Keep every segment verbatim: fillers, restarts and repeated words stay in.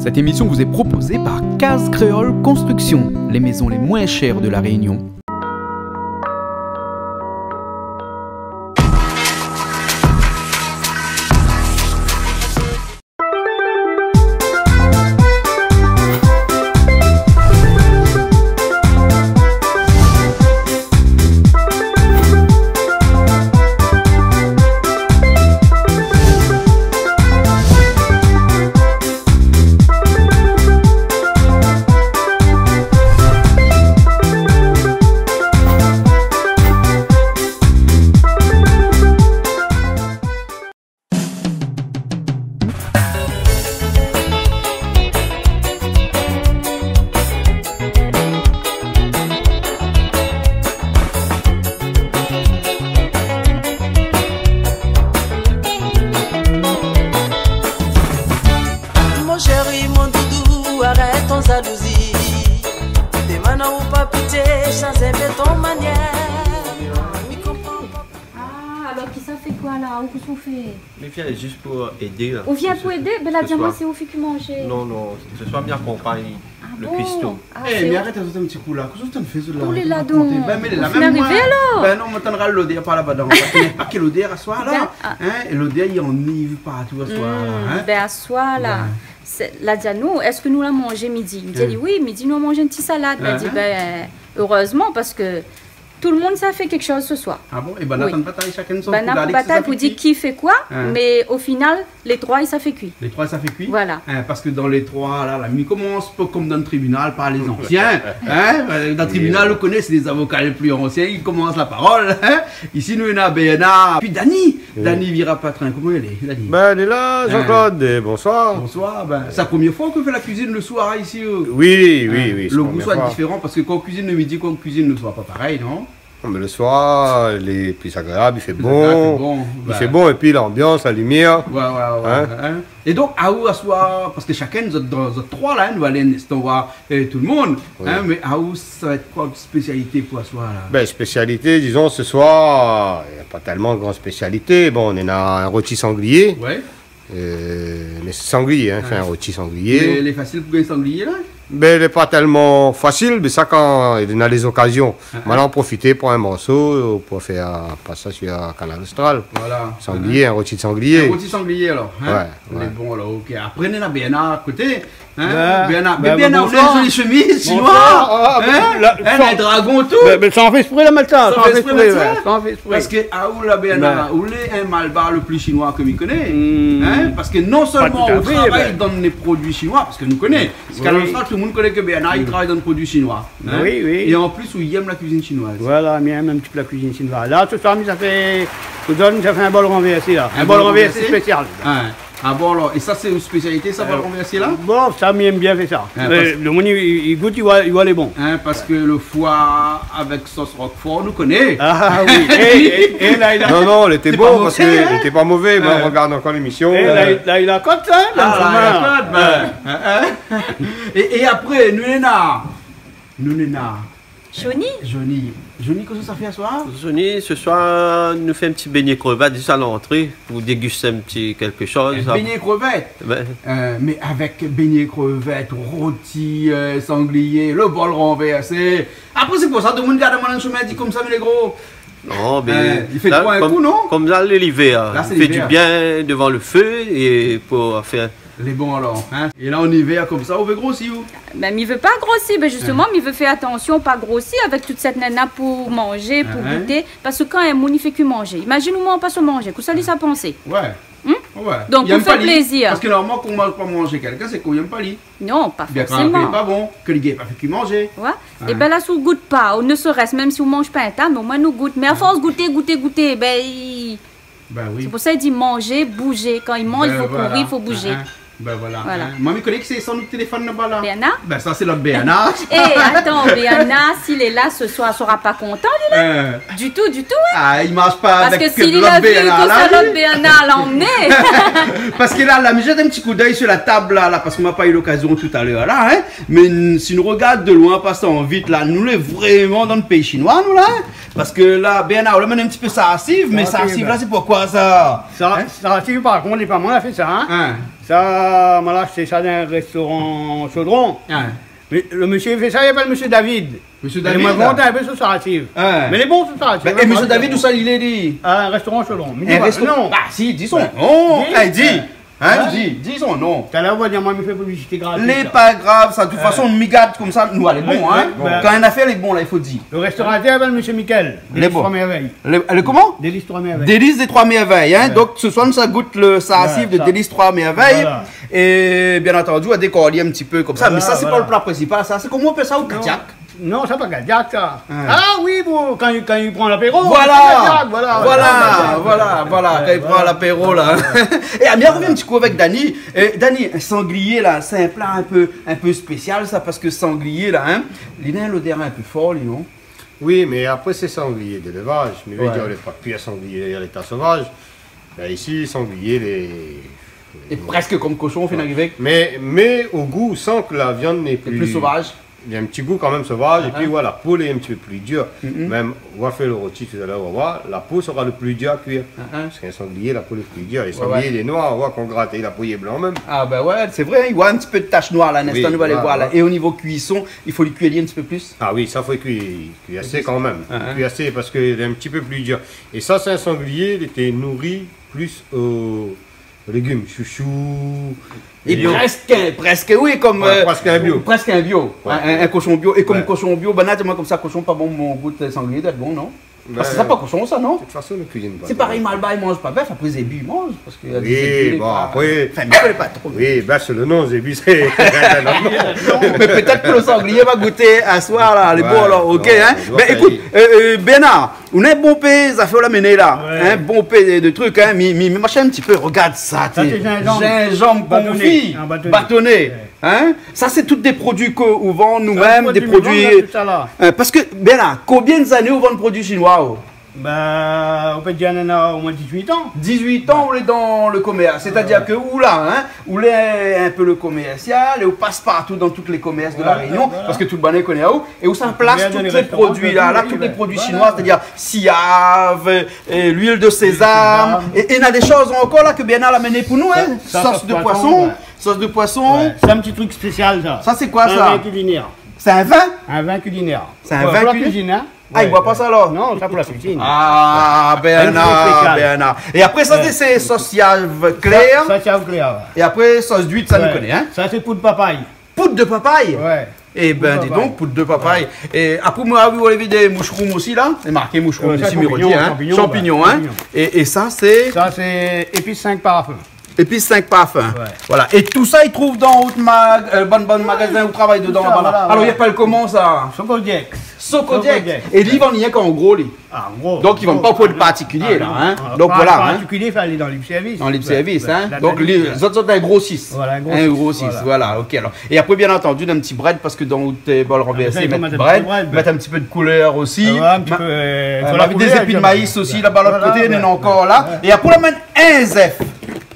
Cette émission vous est proposée par Case Créole Construction, les maisons les moins chères de La Réunion. Mon chéri, mon doudou, arèt ton zalouzi. Demann aou pa pitié, shanz in pé ton manièr. Mi konpran pa. Ah, alor, kisa i fé koi la ? Ou kosa ou fé ? Mi vien zis pou édé la. Ou vien pou édé ? Bin, la di amoin sé ou i fé kui manzé. Non, non, se soir mi akonpagn lo kuisto. Ah bon ? Eh, mé arèt azot in ti kou la. Kosa zot i fé zot la ? Bin, mé la mèm arivé alor. Bin non, mi antann lodèr par laba dan. Parske na pa ke lodèr asoir la. Bin, ah. Hein, é lodèr i aniv partou asoir la, hein. Bin, asoir la. Sé, la di anou, èske nou la manzé midi ? Mi di ali, oui, midi nou la manz in ti salad. La di, bin, erèzman, parske tout le moun sa fé kékshoz se soir. Ah bon ? É banna pou batay, shakinn son koudé, sa pou dir ki fé koi, mé o final, lé troi i sa fé kui. Lé troi i sa fé kui ? Voilà. Hein, parske dan lé troi la, la mi komans pa konm dan tribinal par lé zansien. Hein, dan tribinal, ou koné, sé lé zavoka lé pli ansien i komans la parol, hein. Isi nou néna Bernard, pi Dani. Dani Virapatrin, koman i lé, Dani ? Bin, lé la, Jean-Claude, é bonsoir. Bonsoir, bin, sé la promièr foi ou fé la kuizine le soir isi, euh ? Oui, oui, oui, sé la promièr foi. Le gou soi diféran, parske kan ou kuizine le midi, kan ou kuizine le soir, pa parèy, non ? Non, mé le soir, lé pli agréab, i fé bon. Pli agréab, i fé bon, i fé bon, épi lanbians, la limièr. Ouais, ouais, ouais, hein ? É donk, aou, asoir, parske shakinn, zot, dan, zot troi la, hein, nou va alé in instan voir, euh, tout le moun, hein, mé aou, sa va èt koi out spésialité pou asoir la ? Bin, spésialité, dizon, se soir, na pa tèlman gran spésialité. Bon, nou néna in roti sanglié. Ouais. Euh, mé sé sanglié, hein, fé in roti sanglié. Mé lé fasil pou gingn sanglié la ? Bin, lé pa tèlman fasil, mé sa kan néna lé zokazion. Ah, ah. Moin la profité pou in morso, pou fé, euh, pass sa sur Kanal Austral. Voilà. Sanglié, in roti sanglié. In roti sanglié alor, hein ? Ouais, ouais. Lé bon alor, OK. Apré néna Bernard a koté, hein ? Bin, Bernard, bin, Bernard, bonsoir. Ou néna in zoli shemiz shinoi. Bonsoir. Ah, hein ? Bin, la, hein, san, in dragon tout. Bin, bin, san fé ésprè la mèt sa, san fé ésprè, ouais, san fé ésprè. Parske, ah, ou la, Bernard, ou lé in malbar le pli shinoi ke mi koné. Hmm. Hein ? Parske non sèlman ou travay dan lé produi shinoi, parske nou koné. Kanal Austral, tout le moun i koné ke Bernard i travay dan lé produi shinoi. Hein ? Oui, oui. É an plis, ou i èm la kuizine shinoiz. Voilà, mi èm in ti pé la kuizine shinoiz. La, se soir, mi sa fé, se soir, mi sa fé in bol ranvèrsé la. In bol ranvèrsé spésial. Hein. Ah bon, alor, é sa, sé in spésialité, sa, bol ranvèrsé la ? Bon, sa, mi èm bien fé sa. Hein, mé le moun i, i, i gout, i voi, i voi lé bon. Hein, parske le foi avèk sos roquefort, nou koné. Ah oui. É, é, é la, la. Non, non, lété bon, parske lété pa mové, mé rogard ankor lémision. É la, la, la kot, hein, la, la kot, bin, hein, hein. É, é apré, nou néna, nou néna Johnny ? Johnny. Johnny, kosa ou sa fé asoir ? Johnny, se soir, nou fé in ti bénié krevèt zis a lantré pou dégusté in ti kékshoz. In bénié krevèt ? Bin. Euh, mé avèk bénié krevèt, roti, euh, sanglié, le bol ranvèrsé. Apré, sé pou sa, tout le moun i gard amoin dan shomin, i di konmsa, mé lé gro. Non, mé euh, i fé la, troi in kou, non ? Konm sa, lé livèr, hein. La, sé livèr. I fé di bien dovan le fé é pou fé Lé bon alor, hein ? É la, an ivèr konmsa, ou vé grosi, ou ? Bin, mi vé pa grosi, bin, zistoman, mi vé fé atansion, pa grosi avèk tout sèt nana pou manzé, pou gouté. Parske kan in moun i fé kui manzé, imazine ou, moin, pa sa manzé, kosa li sa pansé ? Ouais. Hmm ? Ouais. Donk, pou fé plézir. Parske normalman, kan ou manz pa manzé kèlkin, sé ke ou i èm pa li. Non, pa forséman. Bien, kan li lé pa bon, ke li gingn pa fé kui manzé. Ouais. É bin la, si ou gout pa, ou ne serait-ce, mèm si ou manz pa in ta, mé omoin nou gout. Mé a fors gouté, gouté, gouté, bin, i Bin oui. Sé pou sa i di manzé, bouzé. Kan i manz, i fo kouri, i fo bouzé. Bin voilà. Voilà. Hein. Moin, mi koné ke sé son téléfone laba la. Bernard ? Bin sa, sé lot Bernard. Eh, atann, Bernard, si lé la se soir, sra pa kontan, li la. Hein. Ditou, ditou, hein. Ah, i marsh pa avèk lot Bernard la. Parske si li la vi kosa lot Bernard la amené. Parske la, la, mi zèt in ti koudèy sur la tab la, la, parske ma pa u lokazion talèr la, hein. Mé n-, si nou rogard de loin, an pasan vit la, nou lé vréman dan le péi shinoi, nou la, hein. Parske la, Bernard, ou la amenn in ti pé sarsiv, mé sarsiv la, sé pou koi sa ? Sa, sarsiv, par kont, lé pa moin la fé sa, in. Sa, moin la ashté sa dan in restoran Chaudron. Mé lo mésyé i fé sa, i apèl mésyé David. Mésyé David, moin la vant in pé son sarsiv. Mé lé bon, son sarsiv. Bin, é mésyé David, ousa li lé, li ? In restoran Chaudron. Mé in restoran ? Non. Ah, si, di son non. Di. Eh, di. Hein, di, di son non. Talèr ou va dir amoin mi fé piblisité gratis. Lé pa grav sa. De tout fason, mi gard konmsa, nou, lé bon, hein. Kan in afèr lé bon la, i fo dir. Lo restoratèr i apèl mésyé Michel. Lé bon. Délices Trois Merveilles. Lé, lé koman ? Délices Trois Merveilles. Délices des Trois Merveilles, hein. Donk, se soir, nou sa gout lo sarsiv de Délices Trois Merveilles. É bien antandi, ou va dékor ali in ti pé konmsa. Mé sa, sé pa lo pla prinsipal, sa. Sé koman i apèl sa, ou, kadiak ? Non, sa pa kadiak, sa. Ah oui, bon, kan, kan i pran lapéro, voilà, voilà, voilà, kan i pran lapéro, la. É mi arvien in ti kou avèk Dani. Eh, Dani, in sanglié, la, sé in pla in pé, in pé spésial, sa, parske sanglié, la, hein, li néna in lodèr in pé for, li, non ? Oui, mé apré, sé sanglié délevaz. Mi vé dir, lé pa pir sanglié a léta sovaz. Bin, isi, sanglié, lé, lé prèsk konm koshon, fine arivé. Mé, mé o gou, ou san ke la viann lé pli sovaz. Lé pli sovaz. Néna in ti gou kan mèm sovaz, épi, voilà, la po lé in ti pé pli dir. Mèm, ou va fé lo roti talèr, ou va voir, la po sra lo pli dir a kuir. Parske in sanglié, la po lé pli dir. In sanglié, lé noir, ou va, kan ou grat, la po lé blan mèm. Ah, bin ouais, sé vré, hein, i voi in ti pé de tash noir, la, in instan, nou va alé voir, la. É o nivo kuison, i fo li kui in ti pé plis ? Ah oui, sa fo kui, kui asé kan mèm. Kui asé, parske lé in ti pé pli dir. É sa, sé in sanglié, li lété nouri plis o légim, shoushou. É prèsk, prèsk, oui, konm, prèsk in bio. Prèsk in bio. In, in koshon bio. É konm koshon bio, bann la di amoin konmsa, koshon pa bon, mon gou, sanglié i doi èt bon, non ? Parske sa pa koshon, sa, non ? De tout fason, nou kuizine pa. Sé parèy, Malbar i manz pa bèf, apré zébi i manz, parske, oui, bon, apré, anfin, mi koné pa tro. Oui, bin, sé lo non, zébi, sé, mé pétèt ke lo sanglié va gouté aswar, la, lé bon, alor, OK, hein. Bin, ékout, Bernard, ou néna bonpé zafèr la amené la, hein, bonpé de trik, hein, mi, mi, mi mash in ti pé, rogard sa, té. Sa, sé zinzanm. Zinzanm konfi, batoné. Batoné, hein. Sa, sé tout dé produi ke ou vann nou mèm, dé produi, hein, parske, Bernard, konbien zané ou vann produi shinoi, ou ? Bin, ou pé dir, néna omoin dizuit an. Dizuit an ou lé dan lo komèrs, sétadir ke ou la, hein, ou lé in pé lo komèrsial, é ou pas partou dan tout lé komèrs de La Rényon, parske tout bann i koné aou, é ou sa plas tout bann produi la, tout lé produi shinoi, sétadir siav, luil de sézam, é néna dé shoz ankor la ke Bernard la amené pou nou, hein. Sos de poison. Sos de poison. Sé in ti trik spésial, sa. Sa, sé koi, sa ? In vin kilinèr. Sé in vin ? In vin kilinèr. Sé in vin pou la kuizine, hein. Ah, i boir pa sa, alor ? Non, sa pou la kuizine. Ah, Bernard, Bernard. É apré sa, sé, sé sos siav klèr. Sa, sos siav klèr, ouais. É apré, sos d'uit, sa, nou koné, hein. Sa, sé poud papay. Poud de papay ? Ouais. Eh bin, di donk, poud de papay. É apré, moin la vi ou lavé dé moushroum osi, la. Lé marké moushroum isi, mé rodi, hein. Shanpignon, shanpignon, ouais. É, é sa, sé ? Sa, sé épis sink parfin. Épis sink parfin. Ouais. Voilà. É tout sa, i trouv dan out mag-, bann, bann magazin ou travay dedan, tout sa, laba, la. Voilà. Alor, i apèl koman, sa ? Socodiex. Socodiex. Socodiex. É li, i vann rienk an gro, li. Ah, an gro. Donk, i vann pa pou lé partikilié, la, hein. Ah non. Donk, voilà, hein. Partikilié, i fo alé dan lib sèrvis. Dan lib sèrvis, hein. Donk, lé zot, zot, in grosis. Voilà, in grosis. In grosis, voilà, OK, alor. É apré, bien antandi, in ti brèd, parske dan out bol ranvèrsé, i mèt in ti brèd, i mèt in ti pé de koulèr osi. Ah ouais, in ti pé, fo la koulèr, avèk dé zépi de maï osi, laba, lot koté, néna ankor la. Ouais. É apré, ou la amenn in zèf.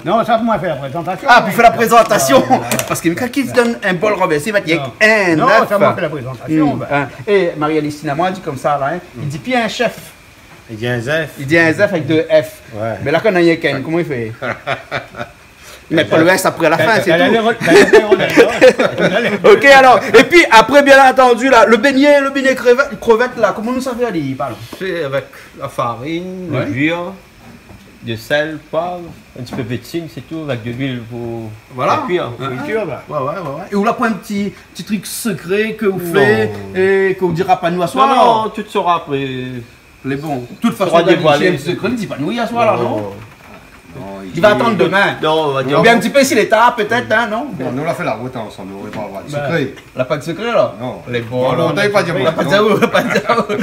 Non, sa, pou moin fé la prézantasion. Ah, pou fé la prézantasion. Parske kan kèlkin i donn in bol ranvèrsé, i mèt rienk in zèf. Non, sa, moin fé la prézantasion, bin. É Marie-Alistine amoin la di konmsa, la, hein. I di pi in shèf. I di in zèf. I di in zèf avèk dé F. Ouais. Mé la, kan néna rienk inn, koman i fé ? I mèt pa lo S apré, a la fin, sé tou. OK, alor. Épi apré, bien antandi, la, lo bégné, lo bégné krevèt, krevèt, la, koman nou sa fé, alé, parl ? Sé avèk la farine, lo vir, de sèl, poiv, in ti pé vétsine, sé tou, avèk de luil pou, pou kuir. Voilà. Hein, hein. Ouais, ouais, ouais, ouais. É ou la pran in ti, ti trik sekré ke ou fé é ke ou dira pa nou aswar, alor ? Non, non, tout sra apré. Lé bon. Tout fason, sra dévoilé. Dani, sé in ti sekré, li di pa nou aswar, la, non ? Non. Non, li va atann domin. Non, ou va dir. Oubien in ti pé si lé tar, pétèt, hein, non ? Non, nou, nou la fé la rout ansanm, nou va pa avoir de sekré. La pa de sekré, la ? Non. Lé bon, alor. Non, ou la pa di amoin. La pa di aou, la pa di aou.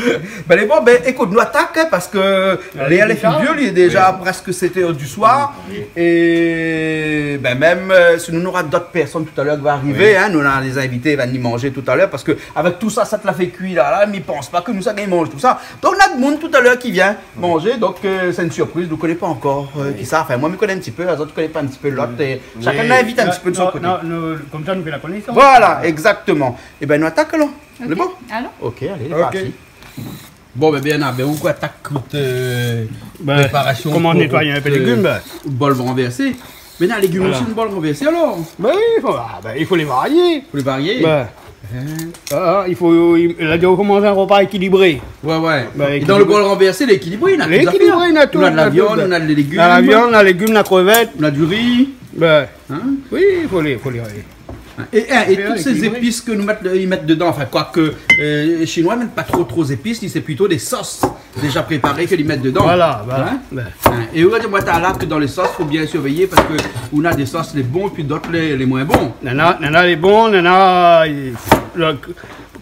Bin, lé bon, bin, ékout, nou atak, hein, parske lé, lé fin vié, lé déza prèsk sèt èr du soir. Oui. É, bin, mèm, si nou, nou nora dot pèrsone talèr ki va arivé, hein, nou nora dé zinvité, i va ni manzé talèr, parske avèk tout sa, sa té la fé kui la, la, mi pans pa ke nou sa gingn manz tout sa. Donk, na d'moun talèr ki vien manzé, donk, sé in sirpriz, nou koné pa ankor kisa. Anfin, moin, mi koné in ti pé, lézot i koné pa in ti pé lot, é shakinn i invit in ti pé de son koté. Non, non, konmsa, nou fé la konésans. Voilà, égzaktoman. É bin, nou atak, alor. OK. Lé bon ? Alor. OK, alé, lé parti. Bon, bin, Bernard, bin, ou atak, euh, préparasion pou, pou, euh, bol ranvèrsé. Bin, nétoy in pé légim, bin. Bol ranvèrsé. Mé na légim osi, in bol ranvèrsé, alor. Bin oui, i fo, ah, bin, i fo lé varié. Fo lé varié. Bin. Hein ? Ah, ah, i fo, i, la, i fo manz in ropa ékilibré. Ouais, ouais. Bin, ékilibré. É dan le bol ranvèrsé, lé ékilibré, na tout zafèr. Lé ékilibré, na tout, na tout. Na la viann, na lé légim. Na la viann, na légim, na krevèt. Na du ri. Bin. Hein ? Oui, i fo lé, i fo lé varié. É, é, é tout sé zépis ke nou mèt, i mèt dedan, anfin, kwak, euh, shinoi i mèt pa tro, tro zépis, li, sé plito dé sos déza préparé ke li mèt dedan. Voilà, voilà. Hein ? Bin. Hein ? É ou la di amoin talèr ke dan lé sos, fo bien survéyé parske ou na dé sos lé bon, épi dot lé, lé moin bon. Nana, nana lé bon, nana, euh, le,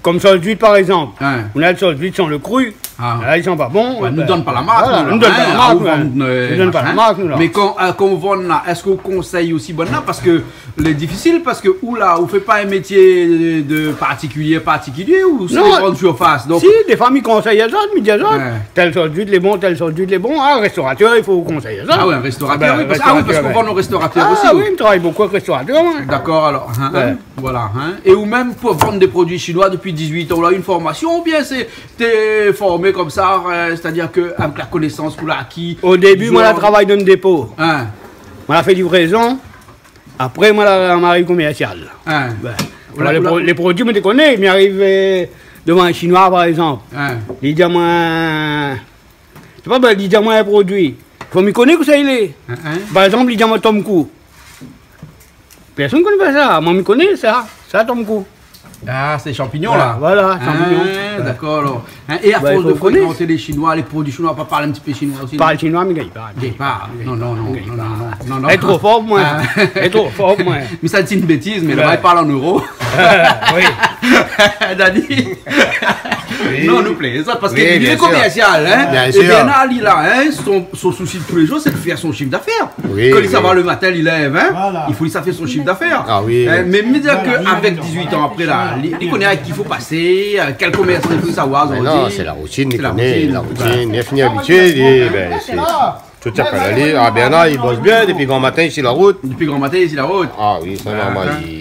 Kom sos d'uit, par égzanp. Hein. Ou na le sos d'uit san le kri. Ah. La, i san pa bon. Ouais, nou done pa la mark, voilà, nou, la. Nou done pa la mark, nou, la. Mé kan, euh, kan ou vann la, èske ou konsèy osi bann la ? Parske lé difisil, parske ou la, ou fé pa in métié de, de partikilié, partikilié, ou sé dé grann sirfas, donk. Non. Si, défoi, mi konsèy azot, mi di azot, tèl sos d'uit lé bon, tèl sos d'uit lé bon. Ah, restoratèr, i fo konsèy azot. Ah ouais, restoratèr, oui, parske, ah oui, parske ou vann o restoratèr osi, ou. Ah oui, mi travay bonpé èk restoratèr, moin. D'accord, alors, hein, hein. Voilà, hein. É ou mèm pou vann dé produi shinoi dopi dizuit an, ou la in formasion oubien sé, té formé komsa, euh, sétadir ke avèk la konésans ou la aki ? O début, moin la travay dan in dépo. Hein. Moin la fé livrézon. Apré, moin la, moin la ariv komèrsial. Hein. Bin, ou la, lé pro-, lé produi, moin té koné, mi ariv, euh, dovan in shinoi, par égzanp. Hein. Li di amoin, sé pa, bin, li di amoin in produi. Fo mi koné kosa i lé. Hein, hein. Par égzanp, li di amoin tomkou. Pèrsone i koné pa sa. Moin, mi koné sa. Sa, tomkou. Ah, sé shanpignon, la. Voilà, voilà, shanpignon. Ah, d'accord, alor. Hein, é a fors de frékant lé shinoi, lé produi shinoi, ou la pa parl in ti pé shinoi osi, non ? Parl shinoi, mi gingn pa. Gingn pa. Non, non, non, non, non. Lé tro for pou moin. Ah. Lé tro for pou moin. Mé sa, sé in bétiz, mé laba, i parl an éro. Oui. Dani. Oui. Non, nou plézant, parske li lé komèrsial, hein. Oui, bien sûr. Bien sûr. É Bernard, li la, hein, son, son sousi de tou lé zour, sé de fé son shif d'afèr. Oui, oui. Kan li sava le matin, li lèv, hein, i fo li sa fé son shif d'afèr. Ah oui. Hein, mé mi di ke avèk dizuit an apré la, li, li koné avèk ki i fo pasé, euh, kèl komèrsan i fo savoir zordi. Mé non, sé la routine, li koné, la routine. Sé la routine. Voilà. Li la fini abitié, li, bin, sé tout sa. Ah, Bernard, li bos bien, dopi gran matin, isi la rout. Dopi gran matin, isi la rout. Ah oui, sa, normal, li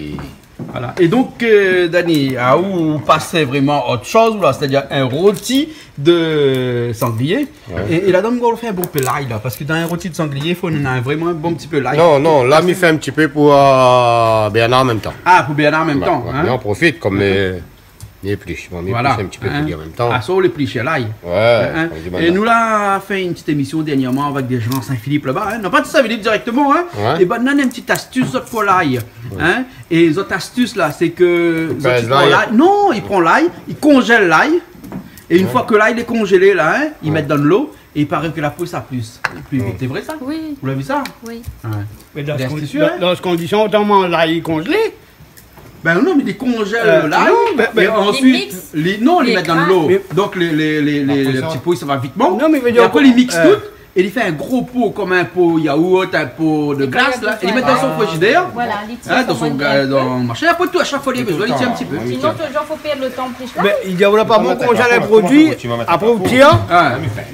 Voilà. É donk, euh, Dani, ah, ou, ou pas vréman ot shoz, la, sétadir in roti de sanglié. Ouais. É, é la, donk, ou fé in bonpé lay, la, parske dan in roti de sanglié, i fo néna vréman in bon ti pé lay. Non, non, la, mi fé in ti pé pou, euh, Bernard an mèm tan. Ah, pou Bernard an mèm tan, hein. Ouais, ouais. Mé ou profit, kom, euh, Li éplish. Bon, mi éplish in ti pé pou li an mèm tan. Voilà. Hein ? Ah, sa, ou lé éplish lay. Ouais, hein ? Kom di, é nou la fé in ti émision dèrnièrman avèk dé jan Sin-Filip laba, hein. Non, pa de Sin-Filip dirèkteman, hein. Ouais. É bin, néna in ti astis, zot, pou lay. Ouais. Hein ? É zot astis la, sé ke zot i pran lay. Pèz lay. Non, i pran lay, i konzèl lay. É in foi ke lay lé konzélé la, hein, i mèt dan dolo, é i paré ke la po i sa plis, plis vit. Sé vré sa ? Oui. Ou la vi sa ? Oui. Ouais. Mé dan, dan, dan kondision, otan lay konzélé, Bin non, mé li konzèl lay, non, mé, mé é ansuit, li, non, li mèt dan dolo. Li ékraz. Donk, lé, lé, lé, lé, lé ti po, sa va vitman. Non, mé, é apré, li miks tout, é li fé in gro po, kom in po yaourt, in po de glas, la, é li mèt dan son frizidèr. Voilà, li tir dan son, euh, dan machin. Apré tou, a shak foi li bezoin, li tir in ti pé. Sinon, toultan, fo pèrd lo tan plis la. Mé li di, ou la pa bon konzèl in produi, apré ou tir.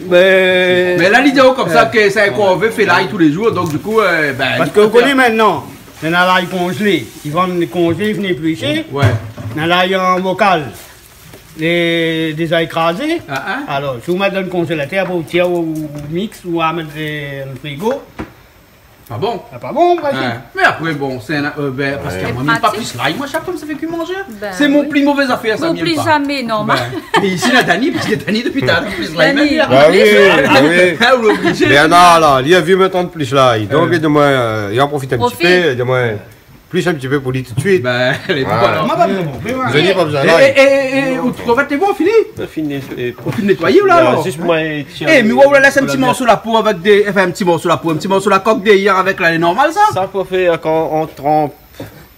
Mé la, li di komsa ke sé in korvé fé lay tou lé zour, donk, du kou, euh, bin, parske ou koné mintnan, Néna lay konzélé, i vann konzélé, i fine éplishé. Ouais. Néna lay an bokal, lé, déza ékrazé. Ah, ah. Alor, si ou mèt dan konzélatèr, apré ou tir, ou, ou miks, ou mèt dan frigo. Ah bon ? Ah, pa bon, pa si. Ouais. Mé apré, bon, sé in, euh, bin, parske moin, mi yèm pa plis lay. Moin, shak foi, sa fé kui manzé. Bin oui. Sé mon pli mové zafèr, sa, mi yèm pa. Pli zamé, normal. Bin, mé isi, la, Dani, parske Dani, dopi talèr, plis lay, mèm. Dani. Ah oui, oui, oui. Ah, ou lé oblizé. Bernard, la, li la vi mintnan plis lay. Donk, euh, li di amoin, euh, li an profit in ti pé, li di amoin, plis in ti pé pou li tout suit. Bin, lé bon, alor. Voilà. Zot i di pa bezoin lay. É, é, é, é, ou trouv, lé bon, fini ? Fini, é ou fine nétoyé, la, alor ? Zis moin, tiens. É, mé ou la lès in ti morso la po avèk dé, anfin, in ti morso la po, in ti morso la kok dèrièr avèk la, lé normal, sa ? Sa, fo fé kan ou tranp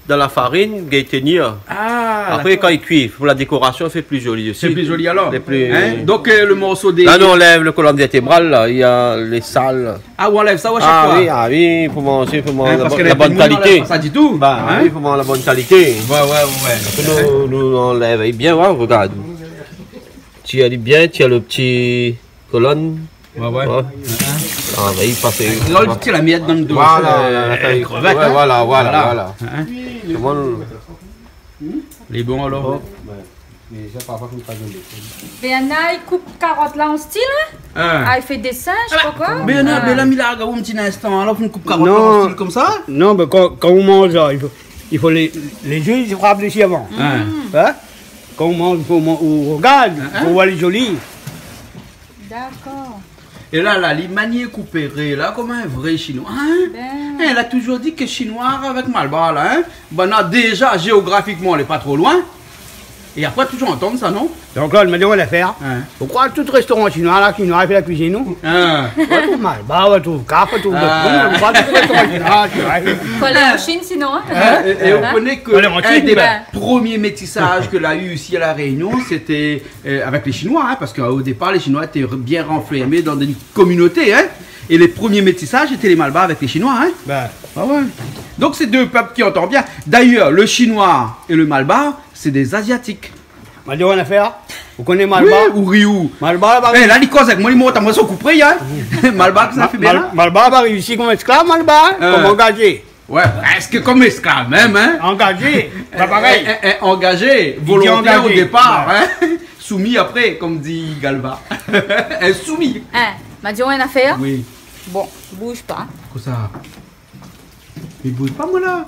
dan la farine, gingn tenir. Ah, d'accord. Apré, kan li kui, pou la dékorasion, i fé pli zoli osi. Sé pli zoli alor. Lé pli... Hein ? Donk, euh, le morso dé... La, nou anlèv le kolonn vèrtébral, la, néna lé sal. Ah, ou anlèv sa, ou, a shak foi ? Ah oui, ah oui, pou manzé, pou manz la bone kalité. Hein, parske lé pingouin, nou anlèv pa sa ditou. Hein ? Ba oui, pou manz la bone kalité. Ouais, ouais, ouais, ouais. Apré, nou, nou anlèv bien, ouais, regard. Tir ali bien, tir le ti kolonn. Ouais, ouais. Ouais. Ah, ba, li pas. Lé ti la mièt dan le dos. Voilà, euh, la, euh, krevèt, ouais, hein. Voilà, voilà, voilà. Hein ? Koman nou... Lé bon, alor ? Bon. Mé sa, parfoi, fo pa donn. Bernard, li koup karot la an stil, in ? In. A, li fé désin, mi koné pa koi. Bernard, Bernard, mi la gard aou in ti instan, alor, ou koup karot la an stil konmsa ? Non, mé kan, kan ou manz, i fo, i fo lé, lé zouy, i fo réfléshi avan. In. In ? Kan ou manz, i fo man-, ou rogard, i fo oir lé zoli. Dakor. É la, la, li manié koupé la, konm in vré Shinoi, in ? Bin. In, la touzour di ke Shinoi avèk Malbar, la, in ? Banna, déza, zéografikman, lé pa tro loin. É apré, touzour antann sa, non ? Jean-Claude, ma di aou in nafèr. In. Ou kroi tout réstoran shinoi la, Shinoi i fé la kuizine, non ? In. Ou trouv Malbar, ou trouv Kaf, ou trouv dot moun, ou kroi tout réstoran shinoi, Shinoi i fé. Fo alé an Shin, sinon, in. In, é, é ou koné ke in dé promié métisaz ke la u isi a La Rényon, sété, eu, avèk lé Shinoi, in, parske o dépar, lé Shinoi lété bien ranfèrmé dan dé kominoté, in. É lé promié métisaz, sété lé Malbar avèk lé Shinoi, in. Bin. A oué. Donk, sé dé pèp ki antann bien. Dayèr, le Shinoi é le Malbar, sé dé Aziatik. Ma di aou in nafèr, ou koné Malbar ? Oui, ou ri ou ? Malbar, la, ba, é, la, li koz avèk moin, li mont amoin son kou pré, in. Malbar, kosa i fé bien la ? Malbar, ba, isi konm ésklav, Malbar, in, konm angazé. Oué, prèsk konm ésklav mèm, in. Angazé, pa parèy. In, in, in, angazé, volontèr o dépar, in. Oué. Soumi apré, konm di Galva. In soumi. In, ma di aou in nafèr ? Oui. Bon, bouz pa. Kosa ? Mé bouz pa, moin la.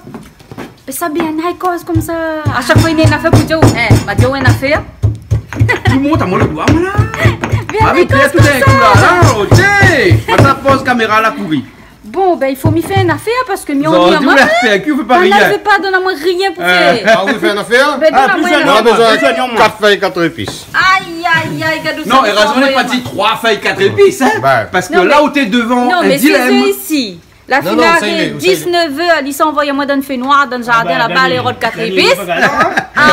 Mé sa, Bernard i koz konmsa. A shak foi, li néna in nafèr pou di aou. In, ma di aou in nafèr. Ou mont amoin lo doi, moin la. Bernard i koz konmsa. A, mé tout d'in kou la, la, OK. Atann, poz kaméra la, kouri. Bon, bin, i fo mi fé in nafèr parske mi annuiy amoin. Zordi, la fé, ki fé pa rien. Banna i vé pa donn amoin rien pou fé. A, ou fé in nafèr ? Bin, donn amoin in nafèr. Nou la bezoin kat fèy, kat zépis. Ay, ay, ay, gard sa. Non, érèzman, li la pa di troi fèy, kat zépis, in. Bin. Parske la, ou té dovan in dilèm. Non, mé sé isi. La fine ariv diznèf èr, li sa anvoy amoin dann fénoir, dann zardin laba, alé rod kat zépis. A, Dani, Dani, Dani, Dani. A.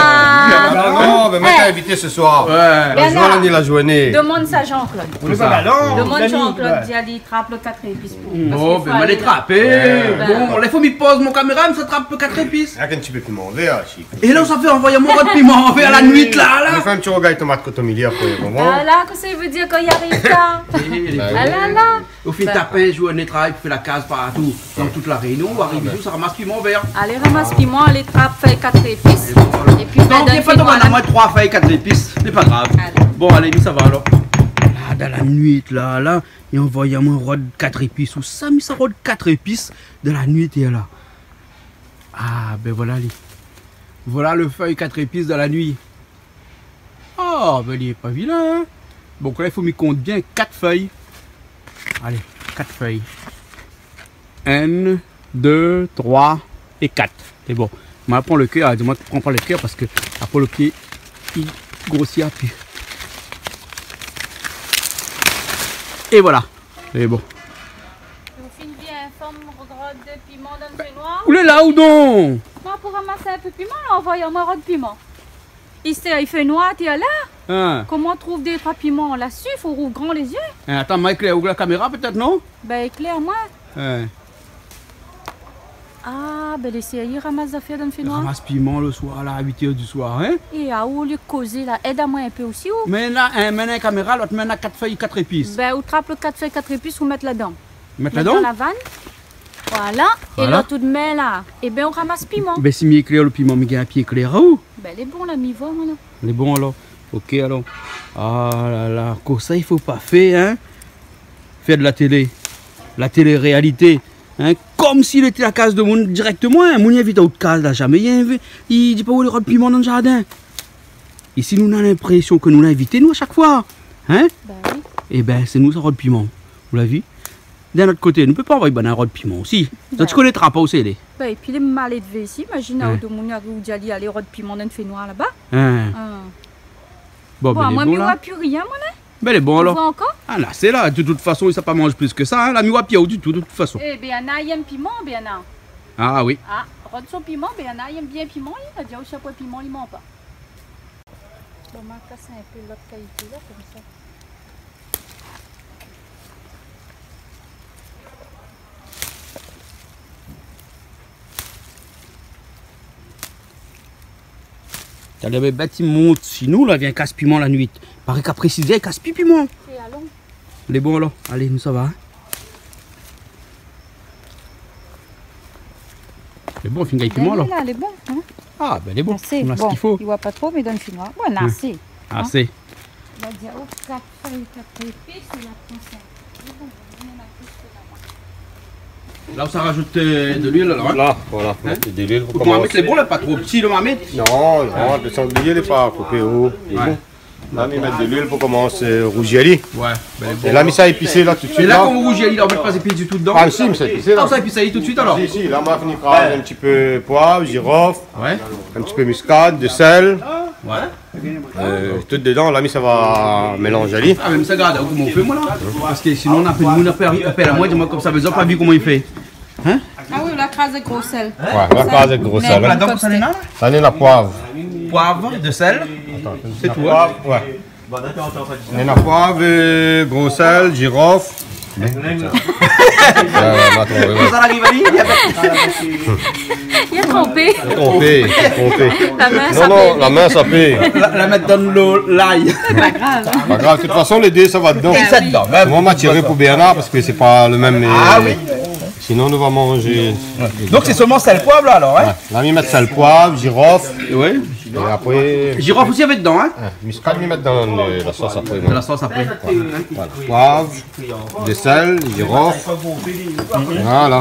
Non, non, mé moin la invité se soir. Oué. Bernard, la zourné, la zourné. Domann sa Jean-Claude. Kosa ? Domann Jean-Claude, di ali trap lo kat zépis pou ou. Bon, bin, ma alé trapé. Oué. Bon, la, i fo mi poz mon kaméra, mi sa trap lo kat zépis. Avèk in ti pé piman vèr, si. É la, ou sa fé anvoy amoin rod piman vèr la nuit la, la. Nou fé in ti rougay tomat kotomili apré, bon. A la, kosa i vé dir kan i ariv sa ? A la la. Ou fine tap in zourné travay pou fé la kaz partou, dan tout La Rényon, ou ariv isi, ou sa ramas piman vèr. Alé ramas piman, alé trap fèy kat zépis. É bon, voilà. Épi, donk, bin, na pa domann amoin troi fèy kat zépis, sé pa grav. Alé. Bon, alé, nou sava alor. La, dan la nuit la, la, li anvoy amoin rod kat zépis, ousa mi sa rod kat zépis dan la nuit la. A, bin voilà, li. Voilà le fèy kat zépis dan la nuit. A, bin, li lé pa vilin, in. Bon, la, i fo mi kont bien, kat fèy. Alé, kat fèy. Inn, dé, troi é kat. Sé bon. Ma pran lo kèr, di amoin, pran pa lo kèr parske apré lo pié, li grosi pi. É voilà. Sé bon. Ou fine bien fé rod piman dann fénoir. Ou lé la, ou donk ? Moin, pou ramas in pé piman, la, anvoy amoin rod piman. Isi i fé noir, té la. In. Koman trouv dé troi piman la, si, fo rouv gran lé zié. In, atann, ma éklèr aou la kaméra, pétèt, non ? Bin, éklèr amoin. In. A, bin, lé sérié, ramas zafèr dann fénoir. Ramas piman le soir, la, a uit èr di soir, in ? É aou, olié kozé la, èd amoin in pé osi, ou. Mé la, in, mèn in kaméra, lot mèn na kat fèy, kat zépis. Bin, ou trap lo kat fèy, kat zépis, ou mèt ladan. Mèt ladan ? Mèt dan la vann. Voilà. É lot out min la, é bin, ou ramas piman. Bin, si mi éklèr lo piman, mi gingn in pié éklèr aou. Bin, lé bon la, mi voi, moin la. Lé bon alor. OK alor. A la la, kosa i fo pa fé, in ? Fé de la télé. La télé-réalité. In ? Konmsi lété la kaz de moun dirèkteman, in. Moun i invit aou out kaz la, zamé i invi-, i di pa ou alé rod piman dann zardin. Isi, nou na linprésion ke nou la invité, nou, a shak foi. In ? Ba oui. É bin, sé nou sa rod piman. Ou la vi ? D'in not koté, nou pé pa anvoy banna rod piman osi. Zot i koné trap pa ousa i lé. Ba, épi lé mal élvé isi, imazine, in, aou domoun i ariv, ou di ali alé rod piman dann fénoir laba. In. In. Bon, bin, amoin, mi voi pi rien, moin, la. Bin, lé bon alor. Ou voi ankor ? A, la, sé la. De tout fason, sa pa manz plis ke sa, in. La, mi voi pi aou ditou, de tout fason. É, Bernard i èm piman, Bernard. A oui. A, rod son piman, Bernard i èm bien piman, li. La di aou si apré piman, li manz pa. Bon, ma kas in pé lot kalité la, konmsa. Talèr, bin, ti mont si nou la, vien kas piman la nuit. Paré k'apré sizèr, i kas pi piman. É alon. Lé bon alor. Alé, nou sava, in. Lé bon, fine gingn piman la. Lé bon, in. Ah, ben, lé bon. Asé. On a ce qu'il faut. Bon, i voi pa tro, mé dan le shinoi. Ouais, on a assez, hein. Assez. On va dire, oh, quatre feuilles, quatre épices, on a trente-cinq. Lé bon, on en a plus que là-bas. Là, on s'en rajoute, euh, de l'huile, alors, hein ? Là, voilà. Hein ? Mèt de l'huil pou komans. Marmit lé bon, la, pa tro pti, le marmit. Non, non, le sanglié lé pa koupé o. Lé bon. La mi mèt de l'huil pou komans, euh, rouzi ali. Ouais, ben, lé bon. É la mi sa épisé la tout de suite. É la, la, kan ou rouzi ali, la, ou mèt pa zépis ditou dedan ? Ah, si, mi sa épisé la. Ah, ou sa épisé ali tout de suite, alors ? Si, si, la, ma fini kraz in ti pé poiv, zirof, ouais, in ti pé miskad, de sèl. Ouais. Euh, tout dedan, la, mi sa va mélanzé ali. Ah, mé mi sa gard koman ou fé, moin, la. Parske sinon, na pèrsone i apèl, i apèl amoin, i di amoin konmsa, mé zot la pa vi koman i fé. Hein ? Ah oui, la kraz gro sèl. Ouais, la kraz gro sèl. Mé ladan, kosa néna la ? Sa néna poiv. Poiv, de sèl. Atann, sé tout, hein ? Poiv, ouais. Néna poiv, euh, gro sèl, zirof. Ouais, ouais, ma tronpé, ouais. Sa la ariv ali, li la fé. Li la tronpé. Tronpé, tronpé. La min sapé. Non, non, la min sapé. La, la mèt dan lo, lay. Pa grav. Pa grav, de tout fason, lé dé, sa va dedan. Sa va dedan, mèm. Moin, ma tiré pou Bernard, parske sé pa le mèm, ah, euh, oui. Sinon, nou va manzé. Ouais. Donk, sé solman sèl, poiv, la, alor, hein ? Ouais. La, mi mèt sèl, poiv, zirof. Oui. É apré, zirof osi i mèt dedan, hein ? Ouais, miskad, mi mèt dan, euh, la sos apré, moin. Dan la sos apré. Voilà. Voilà. Poiv, de sèl, zirof. Voilà.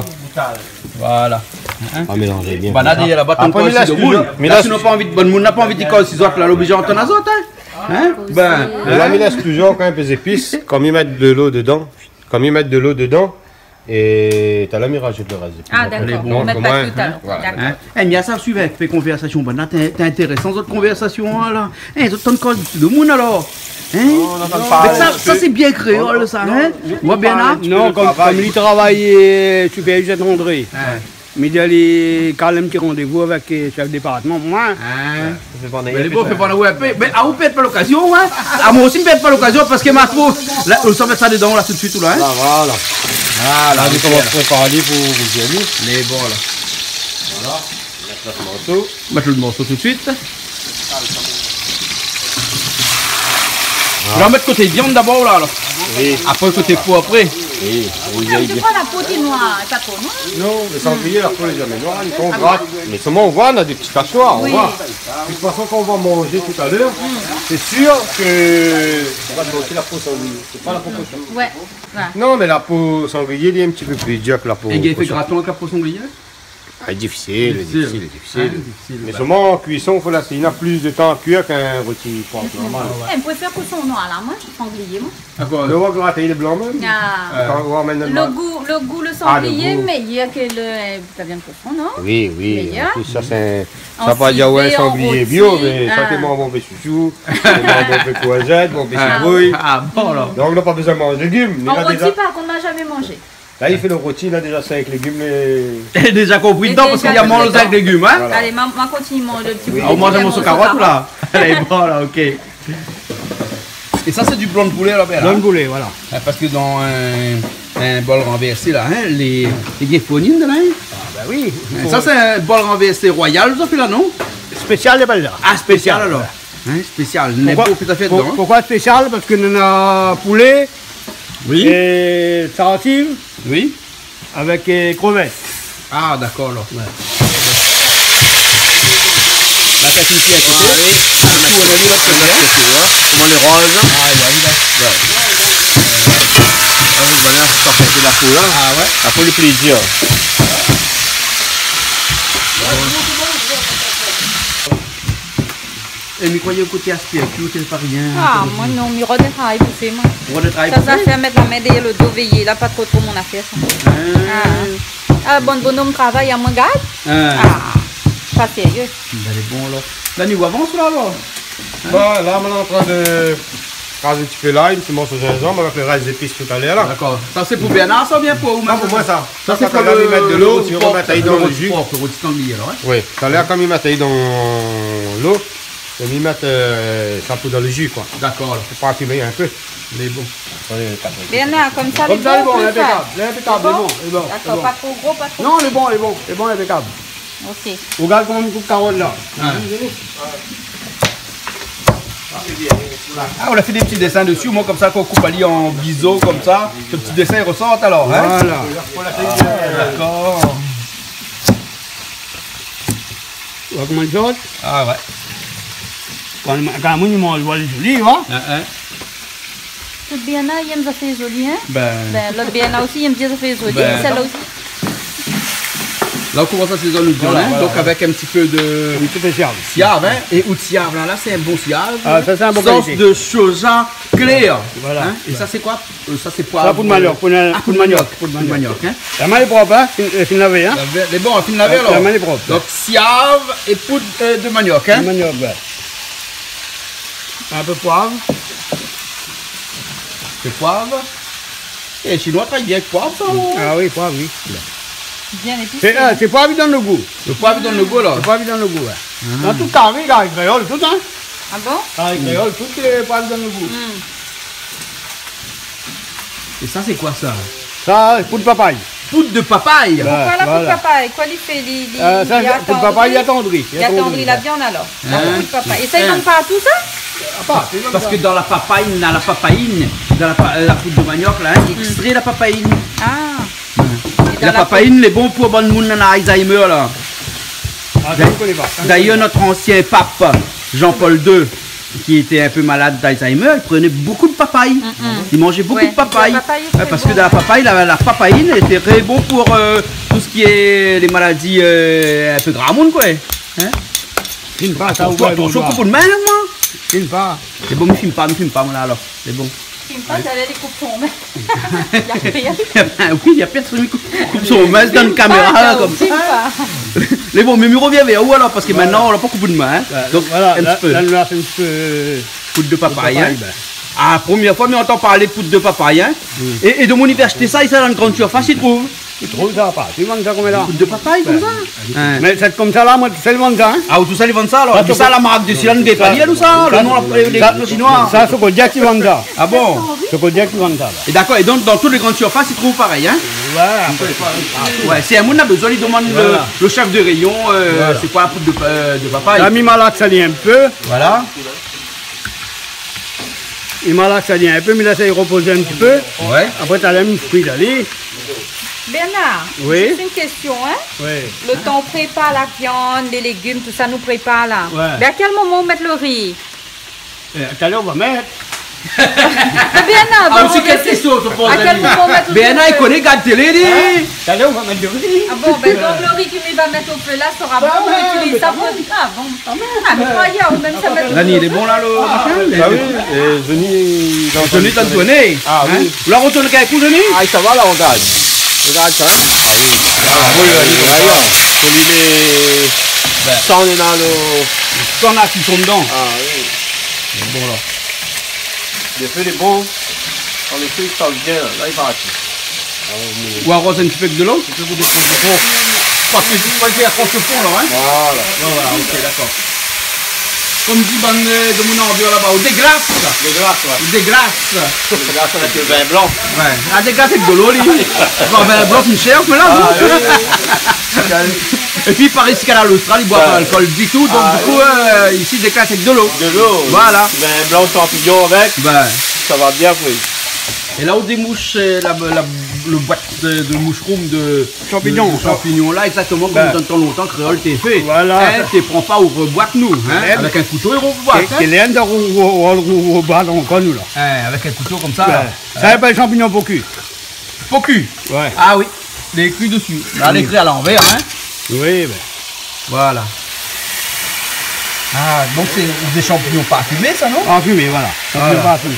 Voilà. Hein ? A mélanzé bien. Banna, konmsa, la, apré, mi lès touzour. Mé la, si nou na pa anvi, bann moun na pa anvi di koi, si zot la, lé oblizé antann azot, hein ? Hein ? Ben, la, hein ? Mi lès touzour kan mèm in pé zépis, kan mi mèt de lo dedan. Kan mi mèt de lo dedan, é talèr mi razout le rès. Ah, dakor. Donk, ou mèt pa tout talèr. Voilà. Hein ? Eh, mi sa suiv in pé konvèrsasion, banna, té, té intérésan, zot konvèrsasion, la. Eh, zot tann koz de moun, alor. Hein ? Non, nou antann pa. Mé sa, sa sé bien kréol, sa, hein ? Non, non, non. Ou voi bien, hein ? Non, konm, konm li travay, euh, sipéryèr André. Hein. Mi di ali, kal in ti randévou avèk, euh, shèf départman, moin. Ah. Fé pa, fé pa, ouais, mé, mé, ah, ou pèrd pa lokazion, hein. Ah, moin osi, mi pèrd pa lokazion parske ma fo, la, ou sa mèt sa dedan, la, tout de suite, ou la, hein. La, voilà. Voilà, la, mi komans prépar ali pou rouzi ali. Lé bon, la. Voilà. Mèt lot morso. Mèt lot morso tout de suite. Voilà. Ou la mèt koté viann dabor, la, alor. Oui. Apré, koté po, apré. Oui, oui, oui. Sé pa la po ki noir, sa po noir ? Non, le sanglié, la po lé zamé noir, kan ou grat. Ah bon ? Mé solman, ou voi, na dé ti kaz noir, ou voi. Oui. De tout fason, kan ou va manzé talèr, sé sir ke ou va santi la po sanglié. Sé pa la po koshon. Ouais, ouais. Non, mé la po sanglié, lé in ti pé pli dir ke la po koshon. É i fé graton avèk la po sanglié ? Ah, difisil, difisil, difisil. Ah, difisil, ouais. Mé solman, an kuison, fo lès ali plis de tan a kuir k'in roti poiv normal. Eh, mi préfèr koshon noir, la, moin, sanglié, moin. Dakor. Lé gou, graté, lé blan mèm. Ah. Kan ou amèn lo noir. Le gou, le gou, le sanglié, ah, le gou, méyèr ke le, euh, la viann koshon, non ? Oui, oui. Méyèr. An plis, sa, sé, sa pa dir, ouais, sanglié bio, mé sa, sé mon, mon pé shoushou, sé mon, mon pé kourzèt, mon pé sitrouy. Ah, bon, alor. Donk, nou la pa bezoin manz légim. An roti, par kont, ma zamé manzé. La, li fé lo roti, la, déza sink légim, mé... Déza konpri dedan, parske li la manz sink légim, hein ? Voilà. Alé, ma, ma kontinié manz lo ti bout. Ah, ou manz in morso karot, la ? Alé, bon, la, OK. É sa, sé di blan poulé, la, bien, hein ? Blan poulé, voilà. Ah, parske dan in, in bol ranvèrsé, la, hein, lé, lé bien foni, la, hein ? Ah, ben oui. Hein, sa, sé in bol ranvèrsé royal, sa, la, non ? Spésial, lé pa la. Ah, spésial, alor. Hein, spésial. Poukoi, pou, poukoi spésial ? Parske nou na poulé, oui, é tartine. Oui. Avèk, euh, krevèt. Ah, dakor, alor. Ouais. La, sa, sé in ti a koté. Alé, nou tourn ali lot koté, hein. Koman lé roz. Ah, ouais, ouais. Ouais. Euh, ah, oui, voilà, sa, sa fé la po, la. Ah, ouais. Apré, le plézir. É mi kroi koté aspirki, ou té pa rien. Ah, moin non, mi rod in travay pou fé, moin. Ou rod in travay pou fé ? Sa, sa fé mèt la min dèrièr lo do, véyé, la, pa tro, tro mon afèr, sa. Ah. Ah. Ah, bann bonom travay, amoin gard. Ah. Ah, pa sérié. Ben, lé bon, alor. La, nou avans, la, alor. Hein ? Bon, la, moin lé antrin de kraz in ti pé lay, in ti morso zinzanm avèk le rès zépis talèr, la. Dakor. Sa, sé pou Bernard, sa, oubien pou ou mèm ? Non, pou moin, sa. Sa, sé pou la, lo, mi mèt de lo, lo roti, pou mèt ali dan lo ji. Lo roti, roti sanglié, la, ouais. Oui. Talèr, kan mi mèt ali dan lo, mi mèt, euh, sa pou dan lo ji, koi. Dakor, alor. Pou pa fimé in pé. Lé bon. Bernard, konmsa, lé bon, inpékab, lé bon, lé bon. Dakor, pa tro gro, pa tro pti. Non, lé bon, lé bon, lé bon, inpékab. OK. Ou gard koman mi koup karot, la. Ah. Ah, ou la fé dé ti désin desi, omoin konmsa, kan ou koup ali an bizo konmsa, se ti désin i resort alor, hein ? Voilà. Ah, dakor. Ou koman i sort ? Ah ouais. Kan, kan moun i manz, i voi lé zoli, wa. Hein, hein. Tout Bernard i èm zafèr zoli, hein ? Ben. Ben, lot Bernard osi i èm bien zafèr zoli, ben, sèl-la osi. La, ou komans asézone, hein. Voilà, voilà. Donk, avèk in ti pé de siav. In ti pé siav. Siav, hein. É out siav la, la, sé in bon siav. Ah, sa, sé in bon kalité. Sors de soja clair. Voilà. Hein ? É sa, sé koi ? Euh, sa, sé poiv, sa, pou de maniok, euh, pou de, ah, pou de maniok, pou de maniok, hein. La min lé prop, hein, fine, euh, fine lavé, hein. La, lé bon, fine lavé, alor. La min lé prop. Donk, siav é poud, euh, de maniok, hein. De maniok, ouais. In pé poiv. Sé poiv. É shinoi i travay bien èk poiv, sa, non ? Ah oui, poiv, oui. Bien épisé, hein. Sé, ah, sé poiv i donn lo gou. Lo poiv i donn lo gou, la. Lo poiv i donn lo gou, ouais. Ah. Dan tout kari, kari kréol, tout, hein. Ah bon ? Kari kréol, tout, sé poiv i donn lo gou. Mm. É sa, sé koi sa ? Sa, poud papay. Poud de papay ? Voilà. Poukoi la poud papay ? Koi li fé, li, li, euh, sa, li sé poud papay, li atandri. Li atandri la viann, alor. Hein ? Poud papay. É sa, i vann partou, sa ? Ah, pa, i vann pa. Parske dan la papay, na la papaine, dan la pa-, euh, la poud de maniok, la, hein, i ékstré la papaine. Ah. Hein. É dan la papaine, lé bon pou bann moun na Alzheimer, la. Ah, sa, mi koné pa. Sa, mi koné pa. D'ailleurs, notre ancien pape, Jean-Paul deux, qui était un peu malade d'Alzheimer, il prenait beaucoup de papaye. Mm, mm. Il mangeait beaucoup de papaye. Ouais, la papaye, c'est bon, ouais. Ouais, parce que dans la papaye, la, la papaïne était très bon pour, euh, tout ce qui est les maladies, euh, un peu gramoun, quoi. Hein ? Film pa, sa, attention, ou attention, koup out min, la, moin. Film pa. Lé bon, mi film pa, mi film pa, moin, la, alor. Lé bon. Film pa, sa lé koup son min. Na pèrsone i koup, oui, na pèrsone i koup, koup son min dan la kaméra, la, konmsa. Film pa. Lé bon, mé mi rovien vèr ou, alor, parske mintnan, nou la pa koup out min, hein. Voilà. Donk, voilà, in ti pé. La, la, nou la fé in ti pé, euh, poud de papay, hein. Poud papay, ben. Ah, promié foi mi antann parl poud de papay, hein. Mm. É, é donk, mi vé ashté sa, é sa, dan in gran sirfas, i trouv. I trouv sa pa, i vann sa konm la. Poud de papay, konmsa. Hein. Mé sé konmsa la, moin tousèl i vann sa, hein. Ah, ou tousèl i vann sa, alor. Sa, mé sa, la mark dési la, nou vé pa dir, nou, sa, lo non, la, lé, lé shinoi. Sa, sé Kodiak i vann sa. Ah bon ? Sé Kodiak i vann sa, la. É dakor, é donk, dan tout lé gran sirfas, i trouv parèy, hein ? Ouais, apré, pa, pa, pa. Ouais, si in moun na bezoin, li domann lo, lo shèf de réyon, euh, sé koi la poud de, euh, de papay. La mi malax ali in pé. Voilà. Mi malax ali in pé, mi lès ali repozé in ti pé. Ouais. Apré, talèr mi fri ali. Bernard, oui, juste une question, hein. Oui. Le temps on prépare la viande, les légumes, tout ça, nou prépar la. Ouais. Mé a kèl moman ou mèt lo ri ? Eh, talèr ou va mèt. Mé Bernard, ah, bon, osi, kèl késtion, je pose à lui. A kèl moman ou mèt lo ri ? Bernard, li koné, gard télé, li. Hein ? Talèr ou va mèt lo ri. Ah bon, ben, donk, lo ri ke mi va mèt o fé la sera bon, ou itiliz sa pou, ah bon. Ah, mé kroyé, ou mèm sa mèt. Dani, lé bon la, lo machin, lé, ah oui, euh, Johnny, Johnny, t'as donné. Ah oui. Hein ? Ou la retourn kèk kou, Johnny ? Ah, sa va la, ou gard. Ou gard sa, hein ? Ah oui. Ah oui, oui, oui. Voilà. Fo li lé, ben, san néna lo, san la ki son dedan. Ah oui. Lé bon la. Lo fé lé bon. Kan lo fé i sort bien, la, la li parti. Ah, oui. Ou aroz in ti pé èk dolo ? In ti pé pou dépoz lo fon. Parske, parske i akrosé lo fon la, hein ? Voilà. Ouais, voilà, OK, dakor. Konm di bann, euh, demoun anvèr laba, ou déglas. Déglas, ouais. Ou déglas. Déglas avèk lo vin blan. Ouais. Ah, déglas èk dolo, li. Bon, vin blan, sé shèr, mé la, ah, oui, oui, oui. Épi, par isi, Kanal Austral, i boi pa lalkol ditou, donk, ah, du kou, oui, euh, isi, déglas èk dolo. Dolo, oui. Voilà. Vin blan, shanpignon avèk. Ben. Sa va bien, oui. É la ou démoush, euh, la, la, lo boit de, de mushroom, de, shanpignon, de, de shanpignon la, égzaktoman konm dan tan lontan kréol té fé. Voilà. Hein, té pran pa ou reboit nou, hein, avèk in kouto é reboit, hein. Ké lèn dan ou, ou, ou, ou reboit ankor nou la. Hein, avèk in kouto konmsa la. Sa i apèl shanpignon po kui. Po kui. Ouais. Ah oui, lé ékri dési. La, lé ékri a lanvèr, hein. Oui, ben. Voilà. Ah, donk sé dé shanpignon parfimé, sa, non ? Parfimé, voilà. Shanpignon parfimé.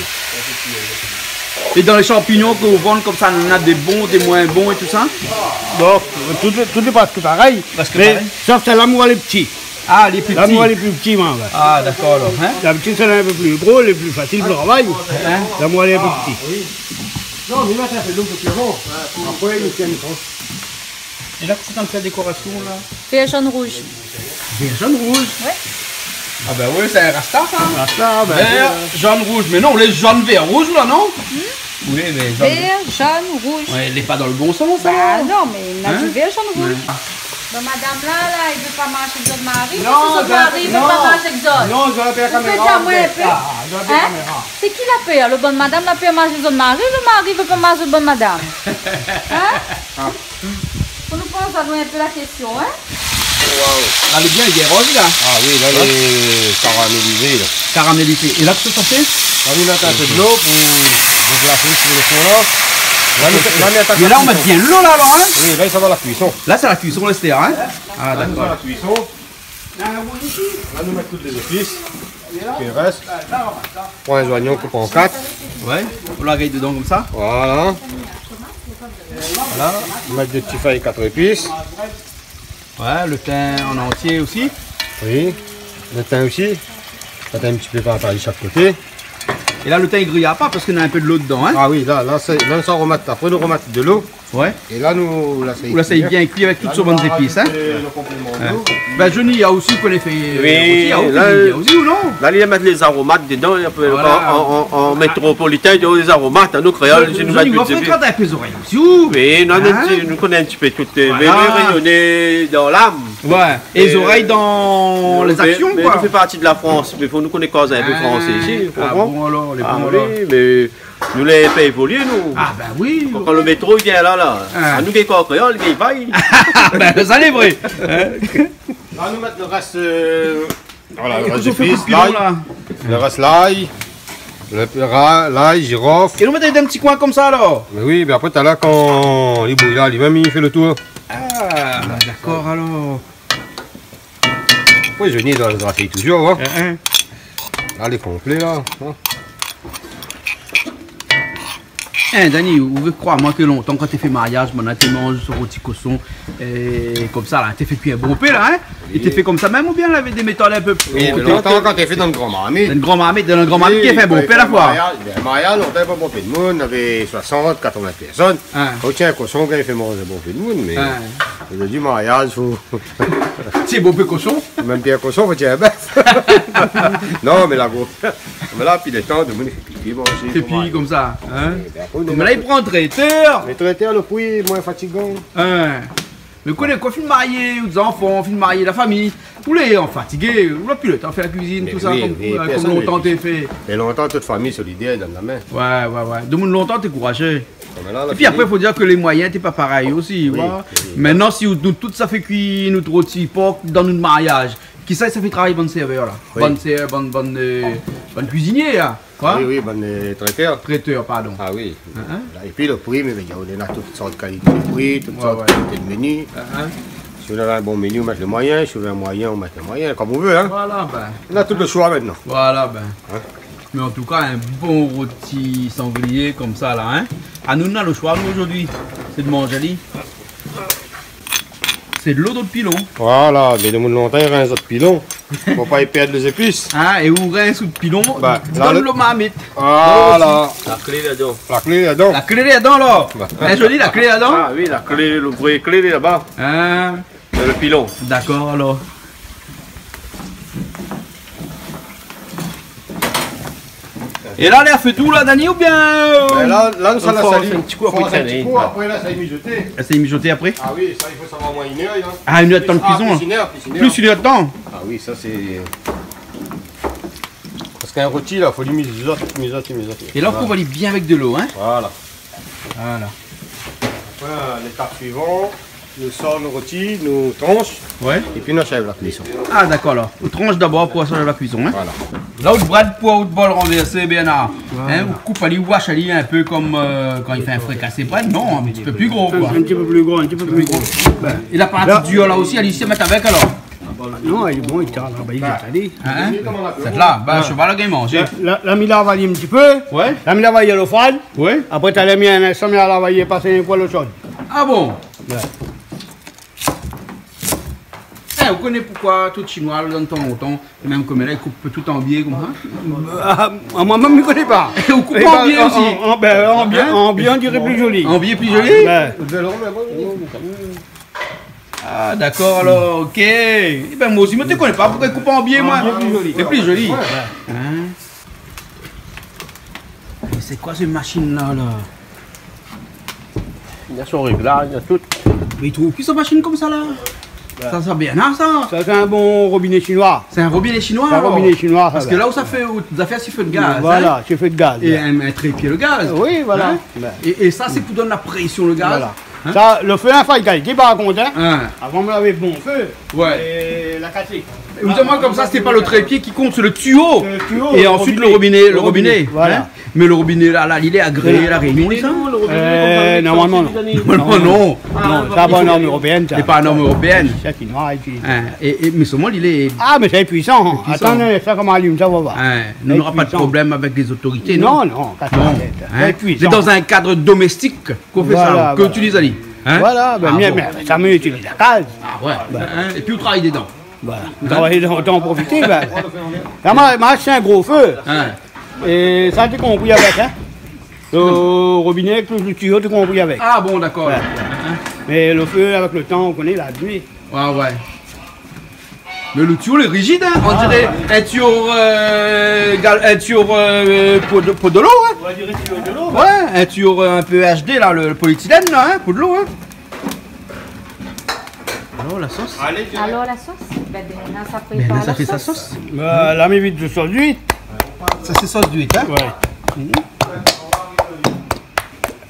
É dan lé shanpignon ke ou vann konmsa, néna dé bon, dé moin bon é tousa ? Bon, tout, tout lé prèsk parèy. Prèsk parèy. Mé sof sèl-la, moin, lé pti. Ah, lé pli pti. La, moin, lé pli pti, moin, ouais. Ah, dakor, alor, hein ? Dabitid, sèl-la lé in pé pli gro, lé pli fasil pou travay. Hein ? La, moin, lé in pé pli pti. Non, mé la, sa fé lo pti, bon. Apré, i tien. É la, kosa ou fé dékorasion la ? Vèr, jaune, rouge. Vèr, jaune, rouge ? Ouais. Ah ben oui, sé in rasta, sa. Rasta, ben, vèr, jaune, rouge. Mé non, lé jaune, vèr, rouge la, non ? Hmm ? Oui, mé jaune. Vèr, jaune, rouge. Ouais, lé pa dan lo bon sans, sa. Bah non, mé na di vèr, jaune, rouge. Ouais. Bon, madam la, la, i vé pa marsh èk zot mari, non, si zot mari i vé pa marsh èk zot. Non, zot la pèrd la kaméra, zot la pèrd la kaméra. Hein ? Sé ki la pèr ? Lo bann madam la pèr marsh èk zot mari, lo mari i vé pa marsh èk zot bann madam ? Hein ? Fo nou poz anou in pé la késtion, hein ? Waouh. La lé bien, lé bien roz la. Ah oui, la lé karamélizé la. Karamélizé. É la, kosa ou fé ? La, ou mèt in pé dolo pou, pou glasé in ti pé lo fon la. La, nou, la, nou atak la kuison. Mé la, ou mèt bien dolo la, alor, in ? Oui, la, sa va la kuison. La, sé la kuison, la, sé, in ? Ah, dakor. La, nou fé la kuison. La, nou mèt tout lé zépis. Pi rès. Pran lé zoignon, koup an kat. Ouais. Ou larg dedan konmsa. Voilà. Voilà. Mèt dé ti fèy kat zépis. Ouais, lo tin an antié osi. Oui. Lo tin osi. Mèt in ti pé partazé shak koté. É la, lo tin, i griy pa parske na in pé dolo dedan, in ? Ah oui, la, la, sé, la, sa romèt. Apré, nou romèt dolo. Ouais. É la, nou lès bien kui avèk tout son bann zépis, in ? La, nou va razout, euh, lo konpliman dolo. Bin, Johnny, la osi, ou koné fé, oui, osi, la, ou koné fé osi, ou non ? La, li mèt lé zaromat dedan, in pé, voilà, an, an, an métropolitin, i di lé zaromat, in, nou kréol, si nou mèt tout zépis. Johnny, ou fé kant in pé zorèy osi, ou ? Oui, non, non, in ? Si nou koné in ti pé tout, euh, voilà. Mé nou lé rényoné dan lam. Ouais. É zorèy dan lé zaksion, koi. Mé nou fé parti de la Frans, mé fo nou koné koz in pé fransé isi, ou konpran ? Ah bon, alor, lé bon, alor. Ah oui, mé nou lé fé évolié, nou. Ah, bin oui. Kan lo métro i vien la, la. Ah. Ah, nou gingn kor kréol, gingn bay. Bin, sa lé vré. In ? La, nou mèt lo rès, euh, voilà, lo rès zépis, lay. É kosa ou fé kout pilon, la ? Lo rès lay, lo ra-, lay, zirof. É nou mèt dan in ti koin konmsa, alor ? Mé oui, mé apré, talèr, kan li bouy la, li mèm, li fé lo tour. Ah, dakor, alor. Apré, Johnny i doi gratiy touzour, in. In, in. La, lé konplé, la, in. In, Dani, ou vé kroir amoin ke lontan, kan té fé mariaz, banna té manz son roti koson, euh, konmsa, la, té fé kui in bonpé, la, in ? Li té fé konmsa mèm, oubien lavé dé métod in pé... Oui, mé lontan, kan té fé dan gran marmit. Dan gran marmit, dan gran marmit, oui, té fé bonpé la foi. Mariaz, mariaz, lontan, pa bonpé d'moun, navé soisant, katrovin pèrsone. In. Kan ou tienbo in koson, ou gingn fé manz bonpé d'moun, mé zordi, mariaz, fo tienbo in pé koson. Mèm pi in koson, fo tienbo in bèf. Non, mé la, gro. Mé la, pi lo tan, domoun i fé pi, pi manzé, fé pi konmsa, in ? Oui, bin, apré, nou... Mé la, i pran trétèr. Mé trétèr, lo pri lé moin fatigan. In. Mé koné, kan ou fine marié, ou dé zanfan, ou fine marié, la fami, ou lé fatigé, ou na pi lo tan fé la kuizine, tousa, konm, euh, konm lontan té fé. Mé lontan, tout fami solidèr, i donn la min. Ouais, ouais, ouais. Domoun lontan té kourazé. Épi apré, fo dir ke lé moiyin té pa parèy osi, oui, voilà. Mintnan, si nou tout sa fé kui nout roti por dan nout mariaz, kisa sa fé travay bann sèrvèr la ? Oui. Bann sèr-, bann, bann, euh, bann kuizinié la, koi ? Oui, oui, bann, euh, trétèr. Trétèr, pardon. Ah oui. In, in ? La, épi lo pri, mé, mé néna tout sort kalité de pri, tout sort kalité de meni. Ouais, ouais. In, in. Si ou na in bon meni, ou mèt lo moiyin, si ou na in moiyin, ou mèt lo moiyin, konm ou vé, in. Voilà, bin. Nou na tout lo shoi mintnan. Voilà, bin. In ? Mé an tou ka, in bon roti sanglié konmsa la, in. Ah, nou, nou na lo shoi, nou, zordi. Sé de manz ali. Sé dolo dan pilon. Voilà, mé domoun lontan i rins dan pilon. Fo pa i pèrd lé zépis. In, é ou rins out pilon, bin, la, donn lo marmit. Voilà. La klé ladan. La klé ladan. La klé ladan, la. Bin. In, Johnny, la klé ladan. Ah oui, la klé, lo vré klé lé laba. In. Lo pilon. Dakor, alor. É la, lé a fé dou la, Dani, oubien, euh... Bin la, la, nou sa lès ali in ti kou, apré, fors in ti kou, apré, la, sa i mizoté. Sa i mizoté apré ? Ah oui, sa, i fo sa va omoin inn èr, in. Ah, inn èr d'tan de kuison, in. Plis inn èr, plis inn èr. Plis inn èr d'tan. Ah oui, sa, sé, parske in roti, la, fo li mizoté, mizoté, mizoté. É la, ou kouv ali bien avèk dolo, in ? Voilà. Voilà. Voilà, létap suivan, nou sort lo roti, nou transh, ouais, épi nou ashèv la kuison. Ah, dakor, alor. Ou transh dabor pou ashèv la kuison, in ? Voilà. La, ou brad pou out bol ranvèrsé, Bernard. Voilà. In, ou koup ali, ou ash ali in pé konm, euh, kan i fé in frikasé brad, non, in ti pé pli gro, koi. In ti pé pli gro, in ti pé pli gro. Bin. É la parti dir la osi, ali, sa i mèt avèk, alor. Non, lé bon, li tien la, bin, li zèt ali. In ? Sèt la, bin, shoval la gingn manzé. La, la, la mi lav ali in ti pé. Ouais. La mi lav ali lo froid. Ouais. Apré, talèr mi, in instan, mi lav ali, pasé in kou a lo sho. Ah bon ? Ouais. In, ou koné poukoi tout Shinoi, dan tan lontan, mèm konm la, i koup tout an bié konmsa ? Ah, ah, moin mèm, mi koné pa. Ou koup an bié osi ? An, an, bin, an bié, an bié, on diré pli zoli. An bié pli zoli ? Ouais. Ah, dakor, alor, OK. Ébin, moin osi, moin té koné pa poukoi i koup an bié, moin. An bié pli zoli. Lé pli zoli. Ouais. In ? Mé sé koi se mashine-la, la ? Li na son réglaz, li na tout. Mé i trouv ki sa mashine konmsa, la ? Sa, sa bien, in, sa ? Sa, sé in bon robiné shinoi. Sé in robiné shinoi, alor ? Sé in robiné shinoi, sa, la. Parske la ou sa fé out zafèr, sé fé de gaz, in ? Voilà, sé fé de gaz, ouais. É in, in trépié le gaz. Oui, voilà. In ? Ouais. É, é sa, sé pou donn la présion le gaz. Voilà. Hein ? Sa, lo fé, in, fo i gard, par kont, in. Hein. Avan, nou lavé bon fé. Ouais. É la kasé. É ou di amoin konmsa, sé pa lo trépié ki kont, sé lo tiyo. Lo tiyo, é ansuit lo robiné, lo robiné, voilà. Hein ? Mé lo robiné la, la, li lé agréé La Rényon, sa ? Lo robiné, lo robiné, euh, normalman, non. Normalman, non. Non, sa, pa norm éropéèn, sa. Sé pa norm éropéèn. Sa, sé noir, épi... Hein, é, é, mé solman, li lé... Ah, mé sé puisan. Puisan. Atann, sa, koman alim sa, va voir. Hein, nou nora pa de problèm avèk lé zotorité, non ? Non, non, kas pa la tèt. Hein ? Sé puisan. Sé dan in kad doméstik k'ou fé sa, k'ou itiliz ali. Hein ? Voilà, ben, ah bon. Mé sa, mi itiliz la kaz. Ah ouais. Hein ? Épi ou travay dedan. Voilà. Ou travay dedan, otan profité, ben. La, ma, ma ashté in gro fé. Hein. É sa, té konpri avèk, in. Lo robiné avèk lo tiyo, té konpri avèk. Ah bon, dakor. Ouais. Hein ? Mé lo fé, avèk lo tan, ou koné, la abimé. Ouais, ouais. Mé lo tiyo lé rizid, in. On diré in tiyo, euh, gal-, in tiyo, euh, pou de, pou de lo, in. On diré tiyo de lo, ouais. Ouais, in tiyo, euh, in pé H D la, lo, lo polietilèn la, in, pou de lo, in. Alor, la sos ? Alor, la sos ? Ben, ben, la, sa prépar la sos. Ben, la, sa fé sa sos. Ben, la, mi vid de sos d'uit. Sa sé sos d'uit, in ? Ouais.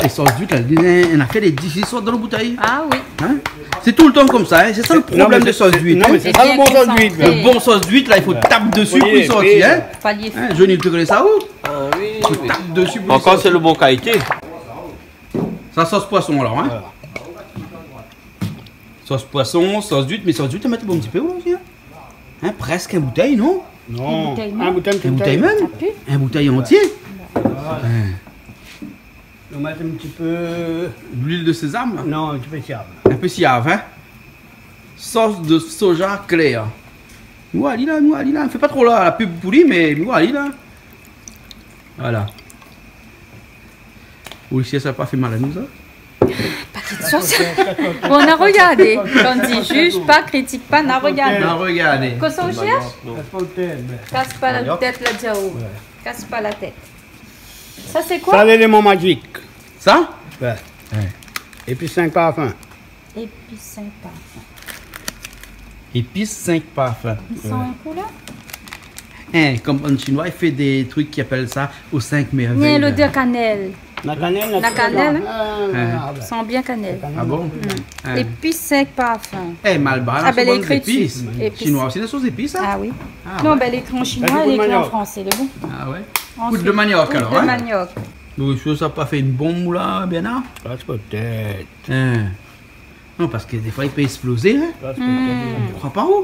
É sos d'uit la, néna in nafèr, lé difisil sort dan lo boutèy. Ah oui. In ? Sé toultan konmsa, in ? Sé sa lo problèm de sos d'uit, in ? Non, mé sé sa lo bon sos d'uit, in. Lo bon sos d'uit la, i fo tap dési pou li sorti, in ? Fo lé fré. In, Johnny, ou koné sa, ou ? Ah oui. I fo tap dési pou li sorti. Ankor sé lo bon kalité. Sa, sos poison, alor, in ? Voilà. Sos poison, sos d'uit, mé sos d'uit, ou mèt in ti pé osi, in ? In, prèsk in boutèy, non ? Non. In boutèy mèm. In boutèy mèm ? In boutèy antié. Voilà. In. Nou mèt in ti pé... Luil de sézam, la ? Non, in ti pé siav. In pé siav, in ? Sos de soja klèr. Nou ali la, nou ali la. Fé pa tro la, la pub pou li, mé nou ali la. Voilà. Ou isi, sa pa fé mal anou, sa ? Paké de sos. Bon, nou la rogardé. Kan i di jij pa, kritik pa, nou la rogardé. Nou la rogardé. Kosa ou shèrsh ? Kas pa la tèt, la di aou. Ouais. Kas pa la tèt. Sa, sé koi ? Sa, léléman mazik. Sa ? Ouais. Ouais. Épis sink parfin. Épis sink parfin. Épis sink parfin. I san in kou la ? In, konm bann Shinoi i fé dé trik ki apèl sa o sink mèrvèy, la. Ni lodèr kanèl. La kanèl, la kanèl, in. Ah, ah, ben. I san bien kanèl. Ah bon ? Mm. In. Épis sink parfin. É, Malbar la, ah ben, lé ékri dsi. Shinoi osi, néna son zépis, in ? Ah oui. Ah ouais. Non, ben, lé ékri an shinoi, lé ékri an fransé, lé bon. Ah ouais. Poud de maniok, alor, in ? Poud de maniok. Oui, sa, sa pa fé in bonm ou la, Bernard ? Pas pétèt. In. Non, parske défoi, i pé èksplozé, in. Pas pétèt. Hmm. Ou kroi pa, ou ?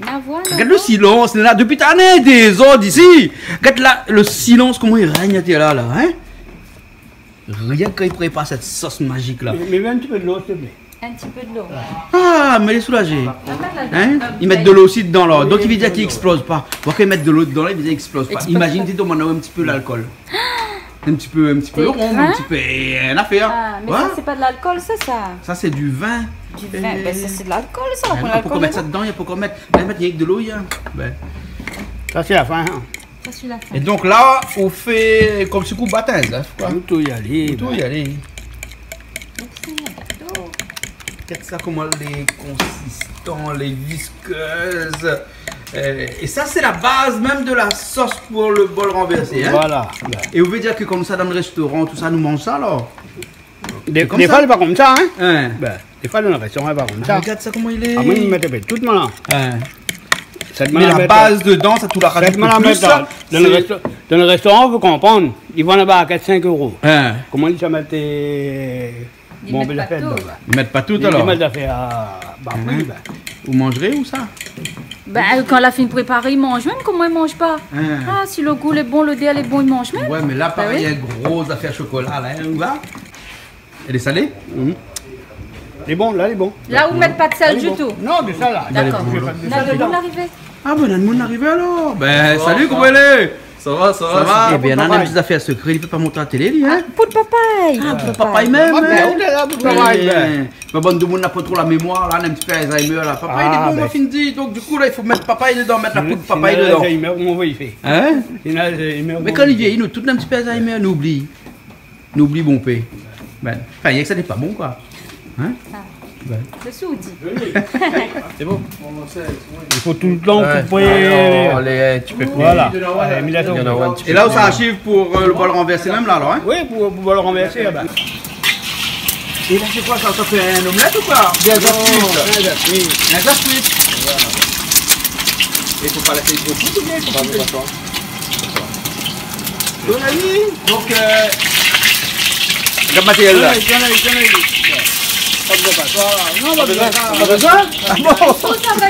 Na voi, na voi. Gard lo silans, la, dopi talèr, dé zèr isi. Gard la, lo silans, koman i règne atèr la, la, in ? Rienk kan i prépar sèt sos mazik la. Mé, mé in ti pé dolo, siouplé. In ti pé dolo. Ah, mé lé soulajé. In ? I mèt dolo osi dedan, la. Donk, i vé dir i èksploz pa. Bon, kan i mèt dolo dedan, la, i vé dir i èksploz pa. Imazine, i domann in ti pé lalkol. In ti pé, in ti pé ron, in ti pé, in nafèr. Ah, mé sa, sé pa de lalkol, sa, sa. Sa, sé du vin. Du vin. Ben, sa, sé de lalkol, sa. Ah non, i pé pa mèt sa dedan, i pé pa mèt, i mèt rienk dolo, in. Ben. Sa, sé la fin, in. Sa, sé la fin. É donk la, ou fé konmsi ou bat in zèf, koi. Ou touy ali, ou touy ali. Gard sa, koman lé konsistan, lé viskèz. Euh, é sa, sé la baz mèm de la sos pou lo bol ranvèrsé, in ? Voilà. É ou vé dir ke konmsa, dan lo réstoran, tousa, nou manz sa, alor ? Dé, défoi, lé pa konmsa, in ? In. Ben, défoi, dan lo réstoran, lé pa konmsa. Ah, gard sa, koman i lé. Ah, moin, mi mèt in pé tout, moin, la. In. Mé la baz dedan, sa, tout la rajout plis, la, dan lo résto-, dan lo réstoran, fo konprann, i vann la barkèt sink éro. In. Koman i sa mèt, euh, bon, i mèt pa tout, alor. I mèt pa tout, alor. I mèt zafèr, ah, ba oui, ben. Ou manzré, ou sa ? Ben, kan la fine préparé, i manz mèm, koman i manz pa ? In. Ah, si lo gou lé bon, lodèr lé bon, i manz mèm. Ouais, mé la, parèy, in gro zafèr shokola, la, in, ou la ? Lé salé ? Mhm. Lé bon, la, lé bon. La, ou mèt pa de sèl ditou ? Non, de sèl, la. Dakor. Na demoun arivé. Ah, ben, na demoun arivé, alor. Ben, salu, koman i lé ? Sa va, sa va. Sa va. Eh ben, na in ti zafèr sekré, li pé pa mont a la télé, li, in ? Ah, poud papay. Ah, poud papay mèm, in ? Ah, ben, ou lé la, poud papay, ben. Mé bann demoun na pa tro la mémoir, la, na in ti pé Alzheimer, la. Papay, lé bon, ben, ma fine di. Donk, du kou, la, i fo mèt papay dedan, mèt la poud papay dedan. Alzheimer, koman i fé ? In ? Mé kan li vièyi, nou tout, na in ti pé Alzheimer, nou oubli. Nou oubli bonpé. Ben, anfin, rienk sa lé pa bon, koi. In ? Ah. Ben. Sé sak ou di. Sé bon. I fo toultan koupé. Ouais, alor, lé, ti pé koupé. Voilà. Alé, mi la tonm. É la, ou sa ariv pou, euh, lo bol ranvèrsé mèm, la, alor, in ? Oui, pou, pou bol ranvèrsé, la, ben. É la, sé koi sa ? Sa fé in omlèt ou koi ? Bien, non, bien, bien. In zèf kui. Voilà. É fo pa lès tro kui, oubien fo pa koup ? Donn ali. Donk, euh, gard matéryèl la. Donn ali, donn ali, donn ali. Pa bezoin. Voilà. Non, pa bezoin. Pa bezoin ? Ah bon ?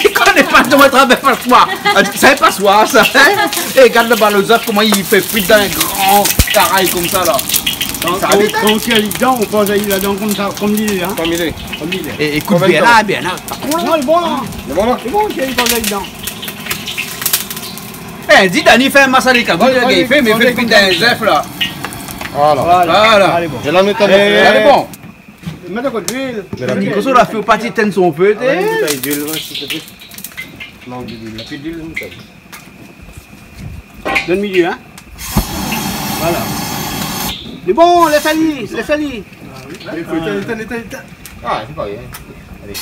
Li koné pa koman i travay pasoir. Ah, sa sé pasoir sa, in ? É gard laba lo zèf, koman i fé frir dan in gran karay konmsa la. Kan, sa kan, vit, in ? Kan ou lé dedan, ou poz ali ladan konmsa, konm li lé, in ? Konm li lé. Konm li lé. É, é koup bien la, bien la. An mèm tan. Non, lé bon la. Lé bon la ? Lé bon, ou poz ali dedan. É, di Dani fé in masalé kabout, lé gars, li fé, mé li fé kui dan zèf la. Voilà. Voilà. Voilà. Alé, bon. É la, nou mèt, é, alé, bon. Mèt in kou d'luil. Mé la, kosa la fé, ou parti étinn son fé, té ? Ah ouais, in boutèy d'luil, ouais, s'il te plaît. Non, d'luil, la fé d'luil, nou, sa. Donn milié, in. Voilà. Lé bon, lès ali, lès ali. Étinn, étinn, étinn, étinn. Ah, sé pa rien. Alé.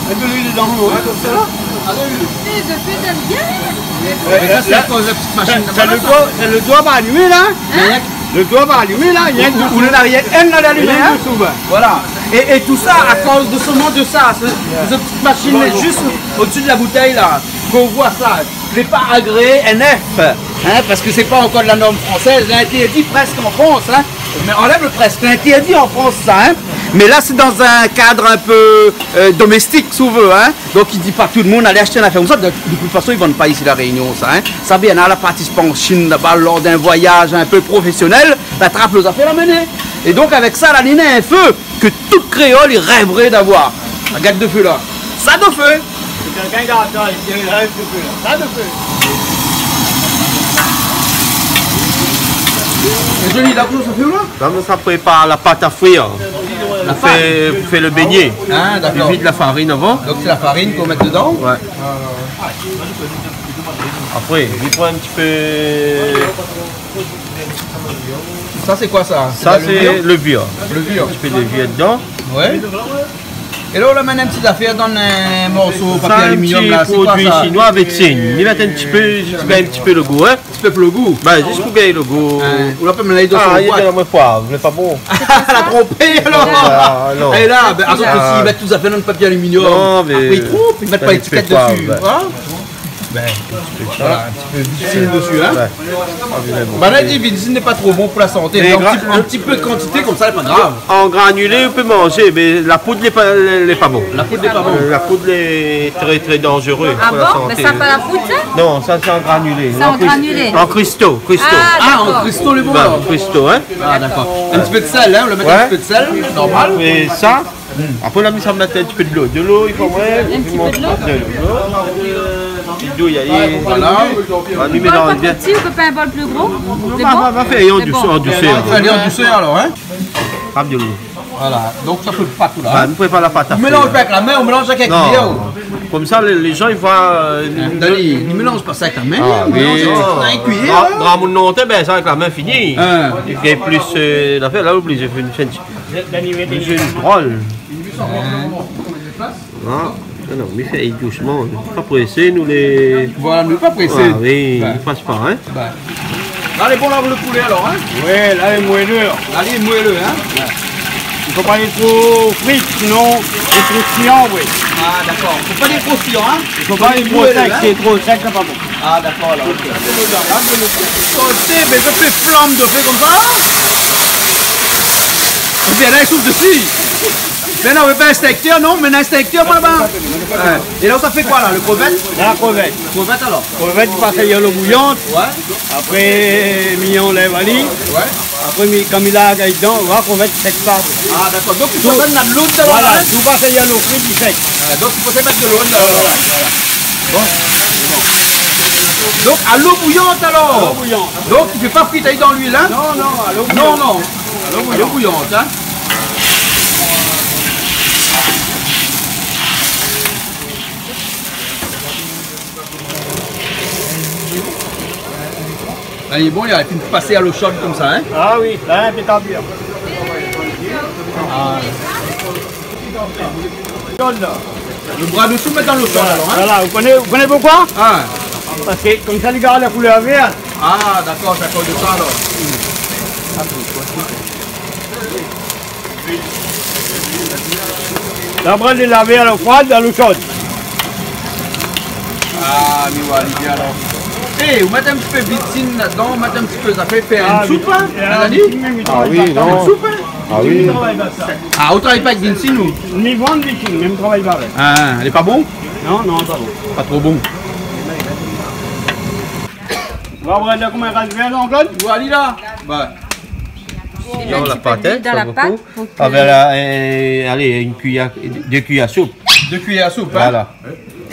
In pé d'luil dedan, ouais, konmsa. Alé, l'huile. Fé de, fé de bien. Ouais, mé sa, sé la, akoz la ptit mashine, sa, voilà, lo doi, sa, lo doi va alimé la. In ? Lo doi va alimé la, rienk dosou. Ou, ou na rienk, inn la alimé, in ? Rienk dosou, ouais. Voilà. É, é tout sa akoz de, solman de sa, sé, sé ptit mashine lé zis o, odsi de la boutèy la, k'ou voi sa. Lé pa agréé, N F, in, parske sé pa ankor la norm fransèz, lé intèrdi prèsk an Frans, in. Mé anlèv lo prèsk, lé intèrdi an Frans sa, in. Mé la, sé dan in kad in pé, euh, doméstik, si ou vé, in. Donk, i di pa tout demoun alé ashté in nafèr konmsa. De, de tout fason, i vann pa isi La Rényon sa, in. Sa bien, la partisip an Shine laba, lor d'in voiyaz in pé profésionèl, la trap lo zafèr, la amené. É donk, avèk sa, la, li na in fé ke tout kréol i rèvré d'avoir. Gard lo fé la. Sa do fé. Sé kèlkin ki atann, li rèv lo fé la. Sa do fé. É Johnny, la, kosa ou fé la ? La, nou sa prépar la pat a frir. La pat. Pou fé, pou fé lo bégné. Ah, dakor. Ou vid la farine avan. Donk sé la farine k'ou mèt dedan ? Ouais. Apré, i pran in ti pé Sa, sé koi sa ? Sa, sé lévir. Lévir. In ti pé lévir dedan. Ouais. É la, ou la amenn in ti zafèr dan in morso papié aluminium la, sé koi sa ? Sa, in ti produi shinoi avèk sin. Li mèt in ti pé, zis pou gingn in ti pé lo gou, in. In ti pé pou lo gou. Bin, zis pou gingn lo gou. Ou la pa mèt dan in boit. Ah, i mèt dan in poiv, lé pa bon. La tronpé, alor. Ah, non. É la, bin, atann, si i mèt tout zafèr dan papié aluminium, apré i tronp, i mèt pa létikèt dési, in. Bin, voilà, in ti pé d'huile dési, in. Ouais. Ah, mé bon. Bin, la, i di, l'huile lé pa tro bon pou la santé. Mé in ti, in ti pé d'kantité konmsa, lé pa grav. An granilé, ou pé manzé, mé la poud lé pa, lé, lé pa bon. La poud lé pa bon. Euh, la poud lé trè, trè danzéré pou la santé. Ah bon ? Mé sa pa la poud, sa ? Non, sa, sé an granilé. Sé an granilé. An kristo, kristo. Ah, an kristo, lé bon, alor. Kristo, in. Ah, dakor. In ti pé d'sèl, in, ou la mèt in ti pé d'sèl, normal. É sa, Apré, la, mi sa mèt in ti pé dolo. Dolo, i fo, ouais. In ti pé dolo ? Dolo. Dolo, i fo, voilà. Voilà, mi mélanz bien. Bol pli pti, ou pé pa in bol pli gro ? Non, sé bon ? Va, va, va fé an dousèr, an dousèr. Fé an dousèr, alor, in ? Hop, dolo. Voilà. Donk, sa fé pat la, in ? Ba, nou prépar la pat apré, in. Ou mélanz pa avèk la min, ou mélanz avèk in kuiyèr. Non. Konmsa, lé, lé jan i voi, euh, Dani, i mélanz pa sa avèk la min, i mélanz avèk in kuiyèr, in. Gramoun lontan, bin, sa avèk la min fini. In. I gingn plis, euh, lafèr, la, oblizé fé in, fé in ti Dani, oui, Dani. Sé drol. Ah, non, non, mi fé dousman, nou pa présé, nou lé... Voilà, nou pa présé. Ah oui, i pas pa, in. La, lé bon, la, lo poulé, alor, in ? Ouais, la, lé moelleux, la. La, lé moelleux, in ? Ouais. I fo pa lé tro fri, sinon, lé tro siyan, ouais. Ah, dakor. Fo pa lé tro siyan, in ? I fo pa lé tro sèk, in ? Sé tro sèk, sé pa bon. Ah, dakor, alor, OK. Soté, mé sa fé flanm de fé konmsa. Ébin, la, i souf dési. Mé non, mé pa instintèr, non, mé instintèr, moin, laba. Ouais. É la, sa fé koi, la, lo krevèt ? La krevèt. Krevèt, alor ? Krevèt, i pas ali dan lo bouyon. Ouais. Apré, mi anlèv ali. Ouais. Apré, mi, kan mi larg ali dedan, ou voi, krevèt i sèk pa. Ah, dakor. Donk, i fo mèt dolo dedan, in ? Voilà, tout i pas ali dan lo fri, i sèk. Ah, donk, i fo mèt dolo dedan. Voilà. Bon. Donk, a lo bouyon, alor ? A lo bouyon. Donk, i fé pa frit ali dan luil, in ? Non, non, a lo bouyon. Non, non. A lo bouyon, in ? Lé bon, li la fine pasé a lo sho konmsa, in ? Ah oui, la, in pé tan bien. Ah. Lo bra dosou, mèt dan lo sho, alor, in ? Voilà, ou koné, ou koné poukoi ? Ah. Parske konmsa, li gard la koulèr vèr. Ah, dakor, sa akoz de sa, alor. La brèd lé lavé a lo frod, a lo shod. Ah, mi oi, li lé bien, alor. Eh, ou mèt in ti pé vinsine ladan, ou mèt in ti pé zafèr, fé in soup, hein, Dani ? Ah oui, non. In soup, hein ? Ah oui. Ah, ou travay pa avèk vinsine, ou ? Ni vann vinsine, mé mi travay pa avèk. Ah, lé pa bon ? Non, non, pa bon. Pa tro bon. Bon, voilà, koman i ras bien, Jean-Claude ? Voilà, la. Bah. Mèt in ti pé d'luil dan la pat pou ke... Avèk la, euh, alé, in kuiyèr, dé kuiyèr soup. Dé kuiyèr soup, hein ? Voilà.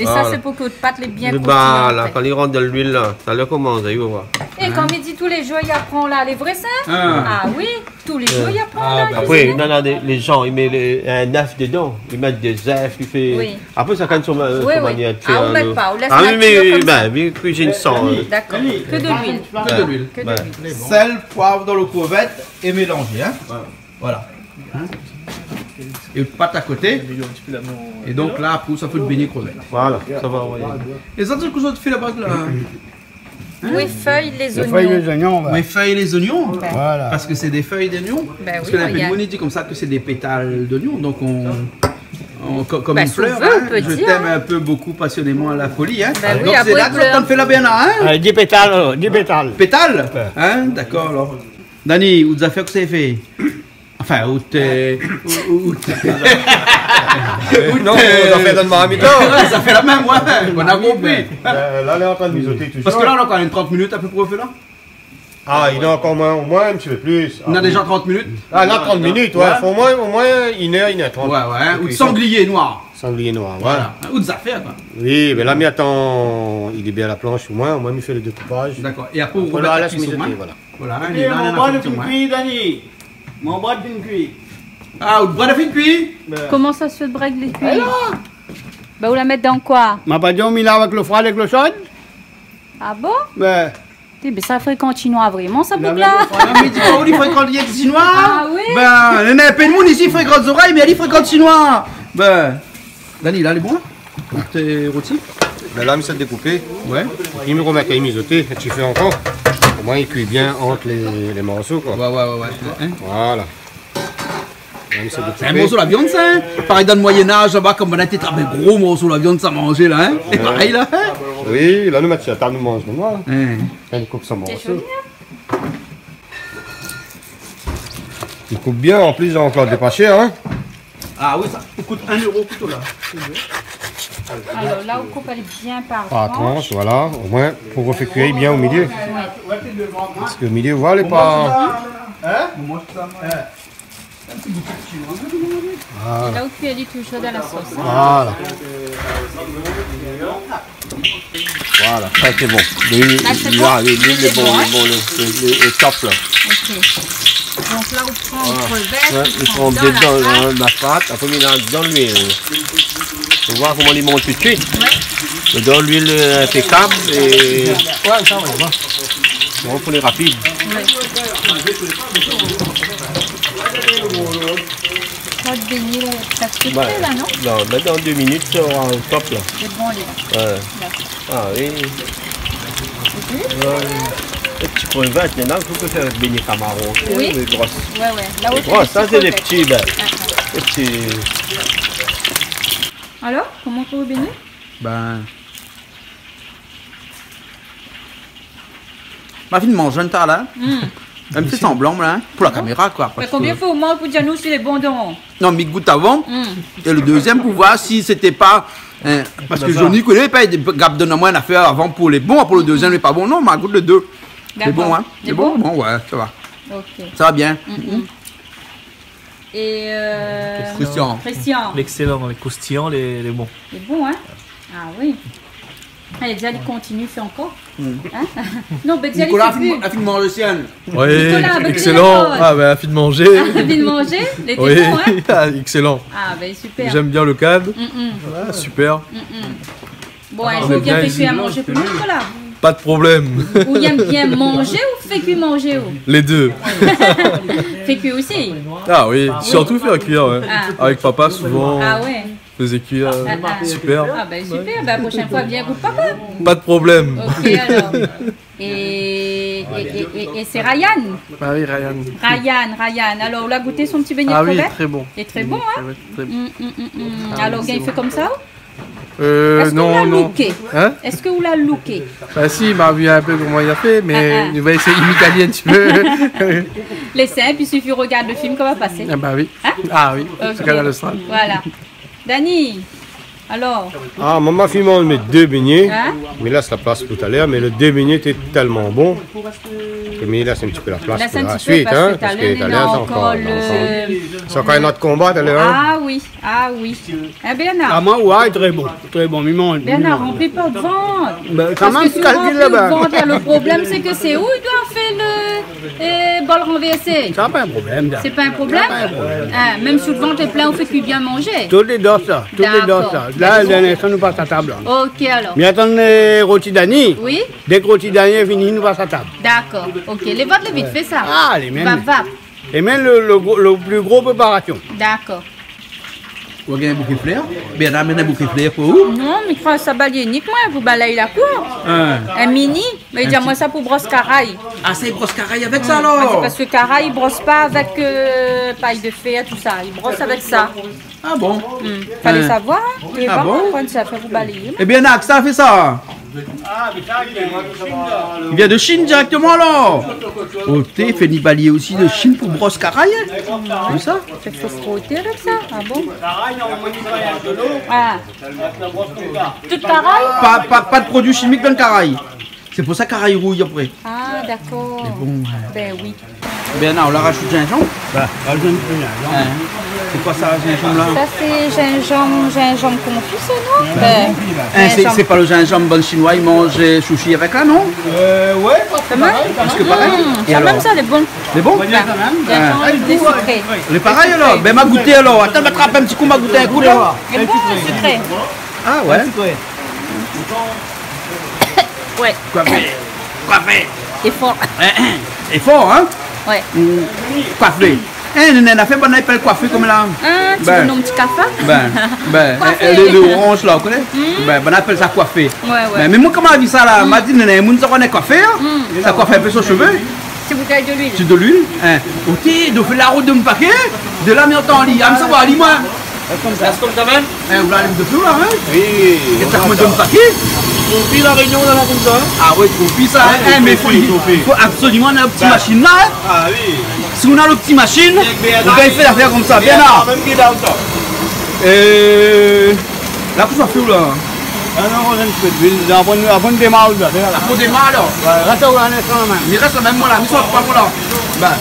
É sa, sé pou ke out pat lé bien krouti, an fèt. Kan li rant dan luil la, sa lé koman, sa, i oi. É kom i di, tou lé zour i aprann la, lé vré sa ? Ah oui, tou lé zour i aprann la, kuiziné. Apré, non, non, lé, lé zan i mèt lé, in zèf dedan. I mèt dé zèf, i fé... Oui. Apré, shakinn son, euh, son manièr de fèr, hein. Ah, ou mèt pa, ou lès natir konmsa. Ah oui, oui, ben, mi kuizine san, euh. Dakor. Ke de luil. Ke de luil. Ke de luil. Sèl, poiv dan lo krevèt é mélanzé, hein. Voilà. Hein ? É pat a koté. É donk la, apré, sa fé out bégné krevèt. Voilà, sa va, ouais. É sa, sé kosa ou fé laba, la ? Hein ? Ou éfèy lé zoignon. Ou éfèy lé zoignon, ouais. Voilà. Parske sé dé fèy d'zoignon. Ben oui. Parske la, i di konmsa ke sé dé pétal d'zoignon, donk on, on, co-, comme une fleur, hein. Ben, si ou vé, ou pé dir. Je t'aime un peu, beaucoup, passionnément, à la folie, hein. Ben oui, donk sé la ke ou fé la bèna, hein. Euh, dix pétales, euh, dix pétales. Pétales ? Ouais. Hein, dakor, alor. Dani, out zafèr, kosa i fé ? Anfin, out, euh, out, out, non, out, euh, zafèr dan marmit, non ? Ouais, sa fé la mèm, ouais. On a compris. Euh, la, lé antrin mizoté touzour. Parske la, nou na ankor trant minit a pé pré, la. Ah, i na ankor omoin, omoin in ti pé plis. Nou na déza trant minit. Ah, la, trant minit, ouais. Fo omoin, omoin inn èr, inn èr trant. Ouais, ouais, hein, ou de sanglié noir. Sanglié noir, ouais. Voilà, hein, out zafèr, koi. Oui, mé la, mi atann, li lé bien la plansh, omoin, omoin, mi fé lo dékoupaz. Dakor. É apré, ou romèt la kuison, hein. Voilà. Voilà, hein, é la, mon brèd la fine kui, Dani. Mon brèd la fine kui. Ah, out brèd la fine kui ? Ben. Koman sa, out brèd la fine kui ? Ben, ou la mèt dan koi ? Ma pa di aou, mi lav avèk lo frod, avèk lo shod. Ah bon ? Ben. Té, ben sa frékan shinoi vréman, sa boug-la. Non, mé di pa ou li frékan shinoi. Ah oui ? Ben, néna in pé d'moun isi i frékan zorèy, mé li frékan shinoi. Ben, Dani, la, lé bon, la ? Té roti ? Ben la, mi sa dékoupé. Ouais. É mi romèt kay mizoté, é ti fé ankor. Omoin, i kui bien ant lé, lé morso, koi. Ouais, ouais, ouais, ouais. Hein ? Voilà. Sé in morso la viann, sa, hein ? Parèy dan lo Moyen-Âge, laba, kom banna té trap in gro morso la viann, sa manzé, la, hein ? Sé parèy, la, hein ? Oui, la, nou mèt si la tab, nou manz, nou, hein. Kan i koup son morso. Sé zoli, hein ? I koup bien, an plis, ankor dé pa shèr, hein ? Ah oui, sa i kout in éro kouto, la. Alor, la, ou koup ali bien par transh. Par transh, voilà. Omoin, pou fé kui bien o milié. Ouais. Parske o milié, voilà, lé pa... Hein ? Voilà. É la, ou kui ali touzour dan la sos, hein ? Voilà. Voilà, sa sé bon. Luil, luil lé bon, hein ? Luil lé bon, lé, lé, lé top, la. Ok. Donk la, ou pran out krevèt, ou pran dan la pat. Ouais, ou pran dan la pat, apré, ou mèt dan luil. Fo oir koman li mont tout suit. Ouais. Mèt dan luil, euh, inpékab é... Ouais, sa, ouais, ouais. Bon, pou lé rapid. Ouais. Sa va bégné, la, prèsk pré, la, non ? Non, mé dan dé minit, sa sra o top, la. Sé bon, lé la. Ouais. Dakor. Ah oui. Oui. Ouais. Lé ti krevèt, néna, ou pé fé avèk bégné kamaron. Oui. Lé gro. Ouais, ouais. La, lé gro, sa, sé lé ti, ben. Ah, ah. Lé ti. Alor, koman ou trouv bégné ? Ben, ma fine manz in ta la. Hmm. Mèm si sanblan, la, hein, pou la kaméra, koi, parske... Mé konbien foi ou manz pou dir anou si lé bon, donk ? Non, mi gout avan. Hmm. É lo dézièm pou voir si sété pa, hein, parske Johnny koné pa, i gab donn amoin in afèr avan pou lé bon, apré lo dézièm lé pa bon. Non, ma gout lé dé. Lé bon, hein. Lé bon ? Lé bon, ouais, sa va. Ok. Sa va bien. Hmm, hmm. É, euh, Christian. Christian. Lé ékselan, lé kroustiyan, lé, lé bon. Lé bon, hein ? Ah oui. Alé, di ali kontinié fé ankor. Hmm. Hein ? Non, ben, di ali... Nicolas la fine manzé, hein. Oui, Nicolas, ben, ékselan. Ah, ben, la fine manzé. Ah, la fine manzé, lété bon, hein ? Oui, ah, ékselan. Ah, ben, super. J'aime bien le cadre. Hmm, hmm. Voilà, super. Hmm, hmm. Bon, in zour, ou vien fé kui manzé pou nou, Nicolas. Pa de problèm. Ou yèm bien manzé ou fé kui manzé, ou ? Lé dé. Fé kui osi. Ah oui, sirtou fé kui, ouais. Ah. Avèk papa, souvan, ah ouais, fé kui, euh, ah, ah, super. Ah, ben, super. Ben, proshèn foi, vien ékout papa. Pa de problèm. Ok, alor. É É, é, é, é sé Ryan. Ah oui, Ryan. Ryan, Ryan. Alor, ou la gouté son ti bégné krevèt ? Ah oui, très bon. Lé tré bon, hein ? Très bon, très bon. Mm, mm, mm, mm. Ah oui, c'est bon. Alor, ou la fé konmsa ? Euh, non, non. Èske ou la looké ? Hein ? Èske ou la looké ? Bah si, ma vu un peu comment il a fait, mais il va essayer d'imiter un petit peu. Ah, ah. Lé sinp, i sufi rogard le film, koman i sa pasé. Ah bah oui. Hein ? Ah oui, c'est Kanal Austral. Ok. Voilà. Dani, alor ? Ah, momon la fine manz mé dé bégné. Hein ? Mé la, sé la plas talèr, mé le dé bégné té tèlman bon. Mé la, sé in ti pé la plas pou la suit, hein, parske talèr, sé ankor, sé ankor in ot konba, talèr, hein. Ah oui, ah oui. Eh ben, non. Ah, moin, ouais, tré bon. Tré bon, mi manz, mi manz. Bernard, ranpli pa out vant. Ben, kan mèm, kalkil laba. Parske si ou ranpli out vant, la, le problèm, sé ke sé ou i doi fé le, euh, bol ranvèrsé. Sa pa in problèm, sa. Sé pa in problèm ? Sa pa in problèm. Ah, mèm si out vant lé plin, ou fé kui bien manzé. Tout lé dan sa, tout lé dan sa. Dakor. La, dan in instan, nou pas a tab, la. Ok, alor. Mi atann, euh, roti Dani. Oui. Dèk roti Dani lé fini, nou pas a tab. Dakor, ok. Lé vot, lé vit fé sa. Ah, lé mèm. Vap, vap. É mèm le, le gro, le pli gro préparasion. Dakor. Ou gingn in bouké flèr ? Bernard amenn in bouké flèr pou ou ? Non, mi kroi sa balié nik moin pou balèy la kour. Hein. In mini, mé li di amoin sa pou bros karay. Ah, sé bros karay avèk sa, alor ? Ah, sé parske karay, i bros pa avèk, euh, pay de fèr, tout sa. I bros avèk sa. Ah bon ? Hmm. Falé savoir, hein. Ah bon ? Kan sa fé pou baléyé. Eh ben, Nak, sa fé sa. I vien de Chine dirèkteman, alor. Oté, fé ni balié osi de Chine pou bros karay, hein. Konmsa. Sé fo froté avèk sa. Ah bon ? Ah. Tout karay ? Pa, pa, pa de produi shimik dan le karay. Sé pou sa karay i rouy apré. Ah, dakor. Mé bon, ouais. Ben oui. Bernard, ou la razout zinzanm ? Bah, razout in ti pé zinzanm. Hein. Sé koi sa, zinzanm la ? Sa, sé zinzanm, zinzanm konfi, sa, non ? Hein, sé, zinzanm. Sé pa le zinzanm bann Shinoi i manz, euh, sushi avèk la, non ? Euh, ouais, parske parèy, parèy. Hmm, é alor ? Sa mèm, sa, lé bon. Lé bon ? Zinzanm lé sikré. Lé parèy, alor. Ben, ma gouté, alor. Atann, ma trap in ti kou, ma gouté in kou, la. Lé bon, sikré. Ah ouais. Ouais. Koifé. Koifé. Lé for. Hein, hein. Lé for, hein ? Ouais. Mm. Koifé. Hein, néna in nafèr banna i apèl koifé konm la. Ah, ti bonom, ti kafa. Ben, ben, koifé. Euh, le, le oranj la, ou koné ? Mm. Ben, banna i apèl sa koifé. Ouais, ouais. Ben, mé moin, kan ma vi sa la, ma di, néna in moun sa koné koifé, hein ? Mm. Sa koifé in pé son shové. Ti boutèy de luil. Ti de luil, hein. Oté, do fé la rout de mon paké, de la mi antann li, ah, mi sa voir li, moin. Rès konmsa. Rès konmsa mèm. Eh, ou la alim de fé la, hein ? Oui, oui. Gèt sa, koman i done paké ? Trophi La Rényon, la, konmsa, hein ? Ah ouais, trophi sa, hein, mé fo, fo absoliman nou néna lo ti mashine la, hein ? Ah oui. Si nou néna lo ti mashine, nou gingn fé zafèr konmsa, bien la. Mèm ki dan sa. Euh, la, kosa ou fé la ? Ah non, nou néna in ti pé d'luil. Avan, avan nou démar, la, la. Avan nou démar, alor ? Ouais, rès la, la, in instan la mèm. Mi rès la mèm, moin la, mi sort pa, moin la. Ben.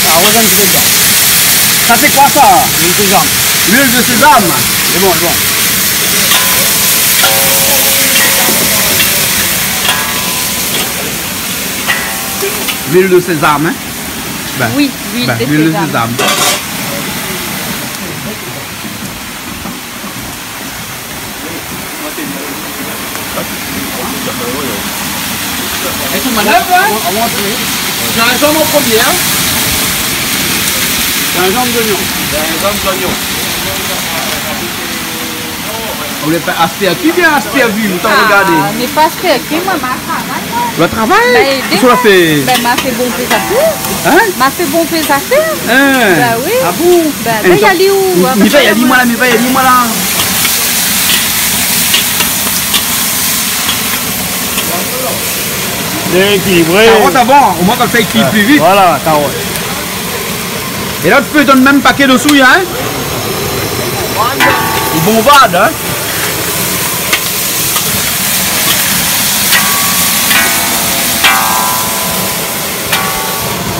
Ah, ou va mèt dedan. Sa sé koi sa ? Luil sézam. Luil de sézam. Sé bon, sé bon. Luil de sézam, hein ? Ben, oui, luil de sézam. É tou manèv, hein ? Zinzanm an promié, hein ? Zinzanm, zoignon. Zinzanm, zoignon. Ou lé pa aspèrki bien aspèrvi, nou ta rogardé. Ah, mé pa aspèrki, moin, ma travay, moin. Ou la travay ? Ben, kosa ou la fé ? Ben, ma fé bonpé zafèr. Hein ? Ma fé bonpé zafèr. Hein ? Ben oui. Ah bon ? Ben, hein, mi va alé ou, hein, mi va alé, moin la, mi va alé, moin la. Lé ékilibré. Karot avan, omoin kan sa i kui pli vit. Voilà, karot. É la, ou pé done mèm paké desou, hein ? Bonbard, hein ?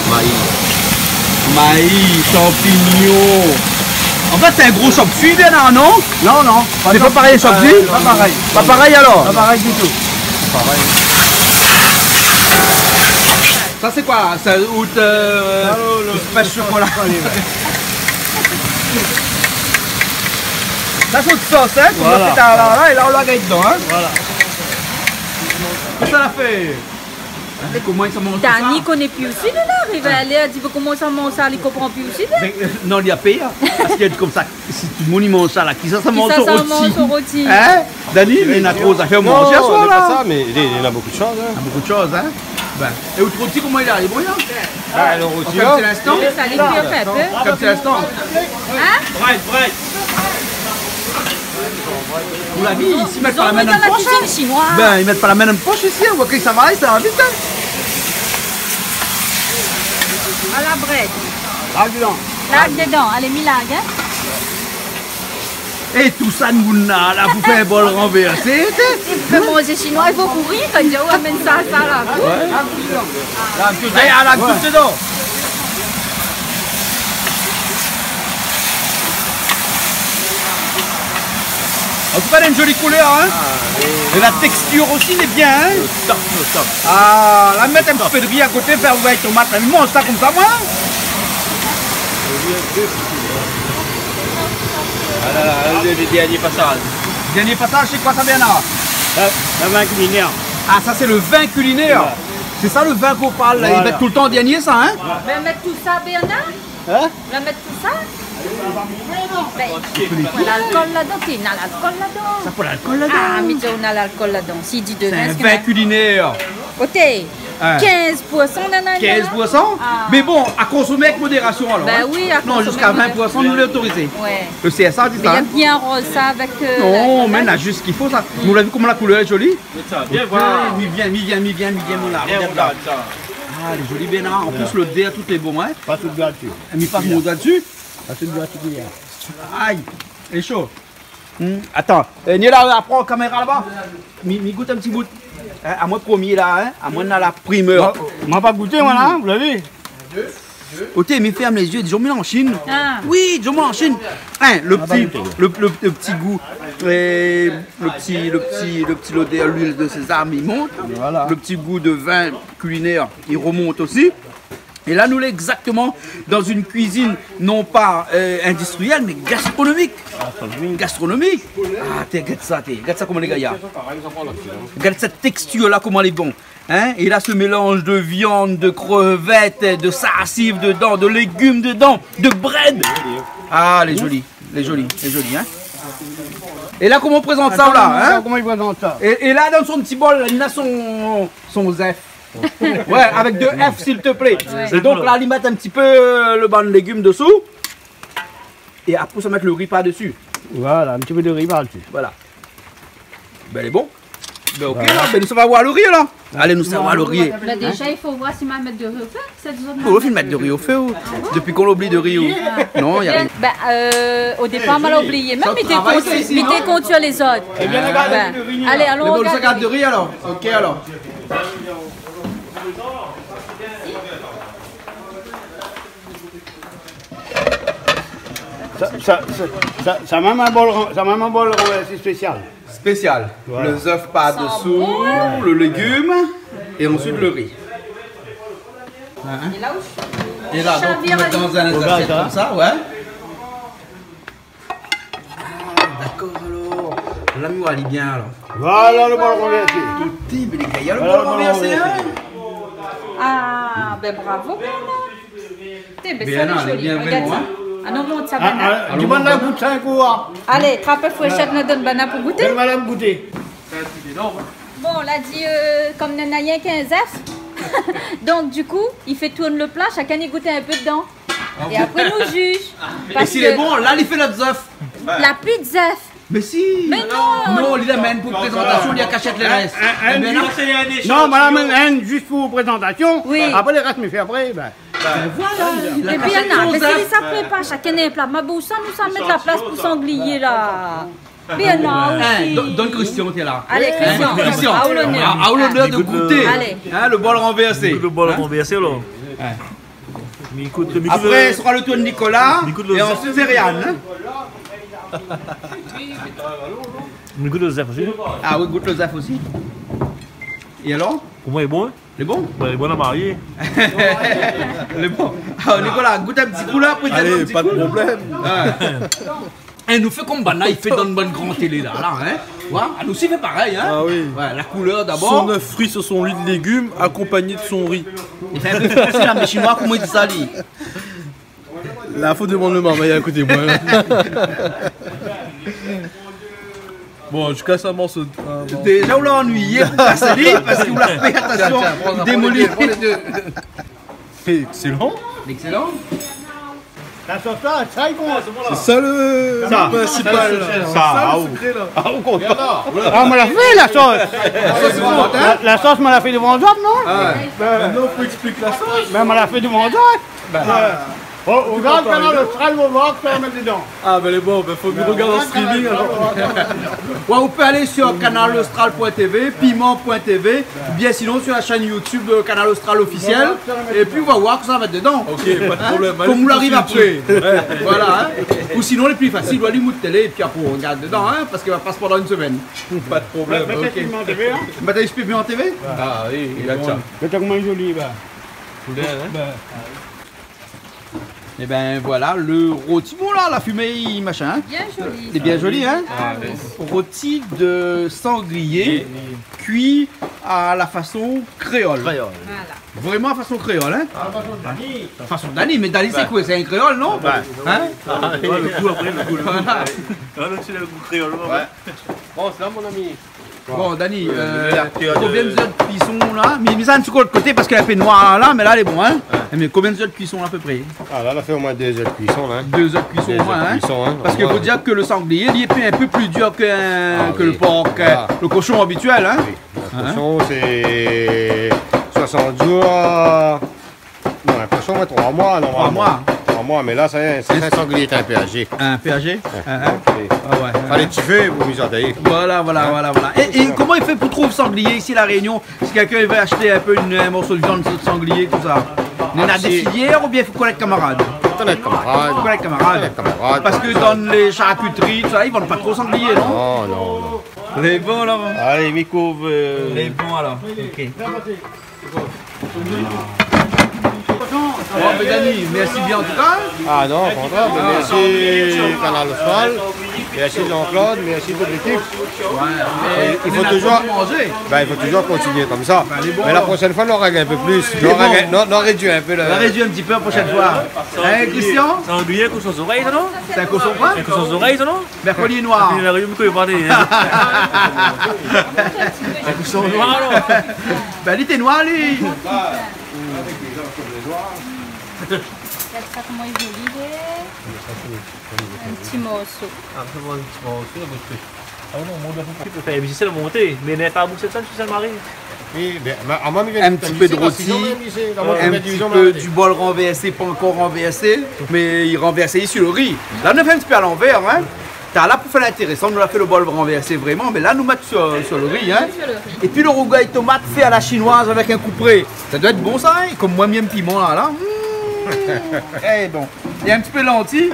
Maï. Maï, shanpignon. An fèt, sé in gro shop suiv, la, non ? Non, non. Sé pa parèy, shop suiv ? Euh, pa parèy. Pa parèy, alor ? Pa parèy ditou. Pa parèy. Sa sé koi ? Sé out, euh, sa, lo, lo, espès shokola. Shokola, ouais. Sa sé out sos, hein, koman sé ta la, la, é la, ou la gingn dedan, hein. Voilà. Kosa la fé ? Koman i sa manz sa ? Dani i koné pi osi, li la. Arivé la, li di, koman sa manz sa, li konpran pi osi, li. Mé, euh, non, li la pèr, hein. Parske li di konmsa, si tout moun i manz sa la, kisa sa manz son roti ? Kisa sa manz son roti ? Hein ? Dani, mé néna tro zafèr manzé aswar la. Non, sé pa sa, mé néna bonpé de shoz, hein. Néna bonpé de shoz, hein. Bin, é out roti, koman i lé ? Lé bon, la ? Bin, lo roti, la. Sa lé kui, in pé. Kan sé linstan. Hein ? Brèd, brèd. Ou la vi, isi, i mèt pa la min dan la posh, hein. Zot i mèt dan la kuizine shinoi. Bin, i mèt pa la min dan posh isi, hein. Ou voi ke sa va, sa va vit, hein. A la brèd. Larg dedan. Larg dedan. Alé, mi larg, hein. É tout sa, nou na la pou fé in bol ranvèrsé, té. Si ou vé manzé shinoi, i fo kouri, kan ou amenn sa, sa la. Ouais. Alé, a la gout dedan. An tou ka, néna in zoli koulèr, hein. Ah, oui. É la tékstir osi lé bien, hein. Top, top. Ah, la, mèt in ti pé de ri a koté, fé ouvèr tomat la. Mé manz sa konmsa, moin. Ah la la, le, le dernier passage. Dernier passage, c'est quoi ça, Bernard ? Euh, le vin culinaire. Ah, ça, c'est le vin culinaire. Ouais. C'est ça, le vin qu'on parle, là. Voilà. Ils mettent tout le temps en dernier, ça, hein ? Bin, mèt tout sa, Bernard. Hein ? Ou la mèt tout sa ? Bin, i fo lalkol ladan, té, na lalkol ladan. Sa fo lalkol ladan. Ah, mé té, na lalkol ladan. Si i di de vin, sé in vin culinaire. Oté, hein. Kinz pour san, nanana. Kinz pour san ? Ah. Mé bon, à consommer avec modération, alors, hein. Bin oui, à consommer avec modération. Non, jusqu'à vingt pour cent, nous l'autorisons. Ouais. Le C S A dit ça, hein. Mé li la bien aroz sa avèk, euh, la granat. Non, mé na zis sak i fo, sa. Ou la vi koman la koulèr lé zoli ? Mé sa, vien voir. Mi vien, mi vien, mi vien, mi vien, mon la. Vien, regard la. Regarde sa. Ah, lé zoli, bien, hein. An plis, lodèr, tout lé bon, hein. Pas tout gratuit. Mi pas mon doigt dessus. Pas tout gratuit, hein. Ay, lé sho. Hmm, atann. Eh, ni la, pran kaméra laba. Mi, mi gout in ti bout. Hein, amoin promié la, hein. Amoin na la primeur. Moin, moin la pa gouté, moin, la, hein, ou la vi. Oté, mi fèrm lé zié, déza moin lé an Chine. Ah. Oui, déza moin lé an Chine. Hein, le ti, le, le, le ti gou, euh, le ti, le ti, le ti lodèr luil de sézam i mont. Voilà. Le ti gou de vin culinaire i remont osi. É la, nou lé exactement dans une cuisine non pas, euh, industrielle, mais gastronomique. Gastronomique. Gastronomique. Ah, té, gard sa, té. Gard sa koman lé gayar. Gard sèt tékstir la, koman lé bon. Hein ? É la, se mélanz de viann, de krevèt, de sarsiv dedan, de légim dedan, de brèd. Ah, lé zoli, lé zoli, lé zoli, hein ? É la, koman i prézant sa, la, hein ? Koman i prézant sa ? É, é la, dan son ti bol, la, li na son, son zèf. Ouais, avec deux F, s'il te plaît. Ouais. É donk la, li mèt in ti pé, euh, le bann légim desou. É apré, sa mèt le ri par desi. Voilà, in ti pé de ri par desi. Voilà. Bin, lé bon. Bin, OK, voilà. La, bin, nou sava voir le ri, la. Alé, nou sava voir le ri. Bin, déza, i fo voir si ma mèt de ri o fé. Ou la fine mèt de ri o fé, ou ? Dopi kan ou la oubli de ri, ou ? Non, na rien. Bin, euh, o dépar, ma la oublié. Mèm, mi té kont, mi té kont sur lézot. Eh bien, regardez. Alé, alon regardé. Mé bon, sa gard de ri, alor. OK, alor. Sa, sa, sa, sa, sa mèm in bol, sa mèm in bol, euh, sé spésial. Spésial. Voilà. Le zèf par desi, le légim, é ansuit le ri. Hein ? É la, donk, ou mèt dan in asièt konmsa, ouais. Ah, dakor, alor. La, mi oi ali bien, alor. Voilà le bol ranvèrsé. Tout type, lé gayar, le bol ranvèrsé, hein. Ah, bin, bravo, Bernard. Té, bin, sa lé zoli. Regard sa. Ah non, mont sa, Bernard. Ah, ah, di banna gout sa in kou, hein. Alé, trap in fourshèt, nou donn banna pou gouté. Donn banna pou gouté. Bon, la di, euh, kom nana rienk in zèf. Donk, du kou, i fé tourn le pla, shakinn i gout in pé dedan. É apré, nou jij. É si lé bon, la, li fé lot zèf. La pi de zèf. Mé si. Mé non. Non, li la amenn pou prézantasion, li la kashèt le rès. In, in, in, eh ben, non, madam, in, in, zis pou prézantasion. Oui. Apré, le rès, mi fé apré, bin. Bin voilà, li la kashèt son zèf. É Bernard, mé si li sa prépar shakinn in pla, ma bousa, nou sa mèt la plas pou sanglié, la. Bernard osi. Donn Christian, té la. Alé, Christian. Christian. A ou lonèr. A ou lonèr de gouté. Alé. Hein, le bol ranvèrsé. Le bol ranvèrsé, la. Ouais. Apré, sra le tour de Nicolas, é ansuit Zériane, hein. Mi gout le zèf osi. Ah oui, gout le zèf osi. É alor ? Pou moin, lé bon, hein ? Lé bon ? Bin, lé bon, la marié. Lé bon. Ah, Nicolas, gout in ti kou la, apré, alé, pa de problèm. Ouais. Hein, nou fé kom banna i fé dan bann gran télé la, la, hein. Voilà, nou osi i fé parèy, hein. Ah oui. Ouais, la koulèr dabor. Son œuf frit sur son lit de légumes, accompagné de son riz. I fé in pé fransé la, mé shinoi, koman i di sa, li ? La, fo demann le marmay a koté moin. Bon, mi kas in morso, in morso. Déza, ou la annuiyé pou kas ali, parske ou la fé, atansion, tiens, tiens, pran, pran lé dé, pran lé dé. Sé excellent. Excellent. La sos la, sa i kont. Sé sa le, sa, le prinsipal, sa, la. Sa, sa, ah, le sekré, la. Ah, ou kont pa. Ah, moin la fé la sos. La sos, moin la fé dovan zot, non ? Ah ouais. Mintnan, fo éksplik la sos. Bin, moin la fé dovan zot. Bin, ouais. Oh, ou gard Kanal Austral, ou va voir kosa ou mèt dedan. Ah, bin, lé bon, bin, fo ke mi rogard an streaming, alor. Ouais, ou pé alé sur kanal austral point T V, piman point T V, ou bien sinon sur la chaîne YouTube de Kanal Austral officiel, épi ou va voir kosa ou mèt dedan. Ok, pa de problèm. Hein ? Kom ou ariv apré. Ouais. Voilà, hein. Ou sinon, le pli fasil, ou alim out télé, épi apré, ou rogard dedan, hein, parske va pas pandan in semèn. Pa de problèm. Mèt, mèt, ok. Piman T V, hein. Mèt in pé piman T V ? Ah oui, i gard sa. Mé koman lé zoli, ba. Koulèr, hein. Ba. Eh ben voilà, le roti, bon, la, la fimé, machin, hein. Bien joli. Lé bien joli, hein. Ah oui. Roti de sanglier, oui, oui, kui a la fason kréol. Kréol. Voilà. Vréman fason kréol, hein. Ah, fason Dani. Fason Dani, mé Dani, sé koi ? Sé in kréol, non ? Ouais. Hein ? Ah, oui. Ouais, le gou apré, le gou, le gou. Voilà. Ah, non, sé le gou kréol, ouais. Ouais. Bon, sé la, mon ami. Bon, Dani, euh, konbien d'zèr de kuison la ? Mi, mi sa in ti kou lot koté parske la fé noir la, mé la lé bon, hein. Ouais. Mé konbien d'zèr de kuison a pé pré ? Ah, la, la fé omoin dé zèr de kuison la, hein. Dé zèr de kuison omoin, hein. Dé zèr de kuison, hein. Parske fo dir ke le sanglié, li lé in pé pli dir ke, ah, ke le por, ke le koshon abitièl, hein. Oui. Le koshon, sé soisant zour, euh, Non, in koshon, ouais, troi moi, normalman. Troi moi. Troi moi, mé la, sa, sé in sanglié in pé azé. In pé azé ? Ouais. Ah, ouais. Fo alé ti fé pou mi sa tayé. Voilà, voilà, voilà, voilà. É, é koman i fé pou trouv sanglié isi La Rényon ? Si kèlkin i vé ashté in pé in, in morso de viann sanglié, tousa. Néna dé filièr oubien fo konèt kamarad ? Fo konèt kamarad. Fo konèt kamarad. Fo konèt kamarad. Parske dan lé sharkitri, tousa, i vann pa tro sanglié, non ? Non, non, non. Lé bon, la. Alé, mi kouv, euh. Lé bon, alor. Ok. Bon, ben, Dani, mèrsi bien an tou ka. Ah non, o kontrèr, ben, mèrsi Kanal Austral, mèrsi Jean-Claude, mèrsi tout lékip. Ouais, mé i fo touzour, ben, i fo touzour kontinié konmsa. Mé la proshèn foi, nou règ in pé plis. Nou règ, nou, nou rédui in pé le... Nou rédui in ti pé la proshèn foi. Hein, Christian ? Sanglié, koshon zorèy, sa, non ? Sé in koshon koi ? In koshon zorèy, sa, non ? Mèrkrodi noir. Mèrkrodi noir, alor. Ben, li té noir, li. Gard sa koman lé zoli, lé. In ti morso. Ah, fé amoin in ti morso, la, parske, ah non, moin, la, pou fé, mé sé la monté. Mé nèt pa bout sa, sé sa, Marie. Oui, ben, ma, amoin, mi vien... In ti pé de roti, in ti pé du bol ranvèrsé, pankor ranvèrsé, mé i ranvèrs sur le ri. La, nou fé in ti pé a lanvèr, hein. Talèr, pou fé lintérésan, nou la fé le bol ranvèrsé vréman, mé la, nou mèt sur, sur le ri, hein. Sur le ri. Épi le rougay tomat fé a la shinoiz avèk in koupré. Sa doi èt bon, sa, hein. Kom moin, mi èm piman, la, la. Mm. Eh, bon. É in ti pé lanti.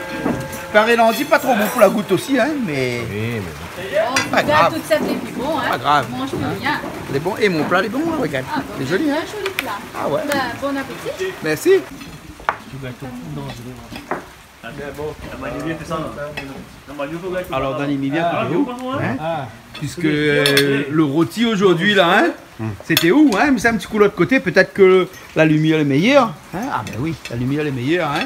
Paré lanti, pa tro bon pou la gout osi, hein, mé... Oui, mé bon. Bon, pa grav. Tout sa, sé pi bon, hein. Pa grav. Manz pi rien. Lé bon. É mon pla lé bon, hein, rogard. Ah, bon, lé zoli, hein. Bien joli pla. Ah ouais. Ben, bon appétit. Mèrsi. Alor, Dani, mi vien pou ou, hein, puiske, euh, le roti zordi la, hein, sété ou, hein, mé sé in ti kou lot koté, pétèt ke la limièr lé méyèr, hein. Ah ben oui, la limièr lé méyèr, hein.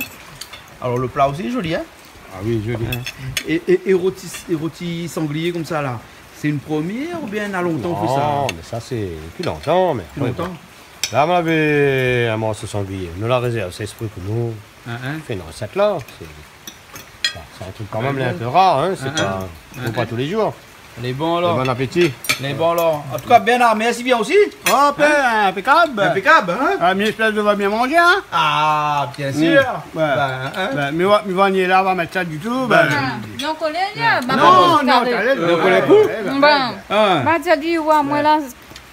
Alor, le pla osi lé zoli, hein. Ah oui, zoli. Hein. É, é, é roti, é roti sanglié konmsa la, sé in promièr oubien na lontan ou fé sa ? Non, mé sa, sé dopi lontan, mé... Dopi lontan. La, nou lavé in morso sanglié. Nou la rézèrv sa ésprè pou nou. Hein, hein. Fé in rosèt la. Sé, bon, sé in trik kan mèm in pé rar, hein. Sé pa, i trouv pa tou lé zour. Lé bon, alor. É bon appétit. Lé bon, alor. An tou ka, Bernard, mèrsi bien osi. Oh, ben, inpékab. Inpékab, hein. Ah, mi éspèr zot va bien manzé, hein. Ah, bien sir. Ouais. Ben, hein. Ben, mi va, mi va ni la, va mèt sa ditou, ben. Ah, donk, on est là, non, non, talèr. Donk, on est cool. Ben, ben, ben, di, ouais, moin la,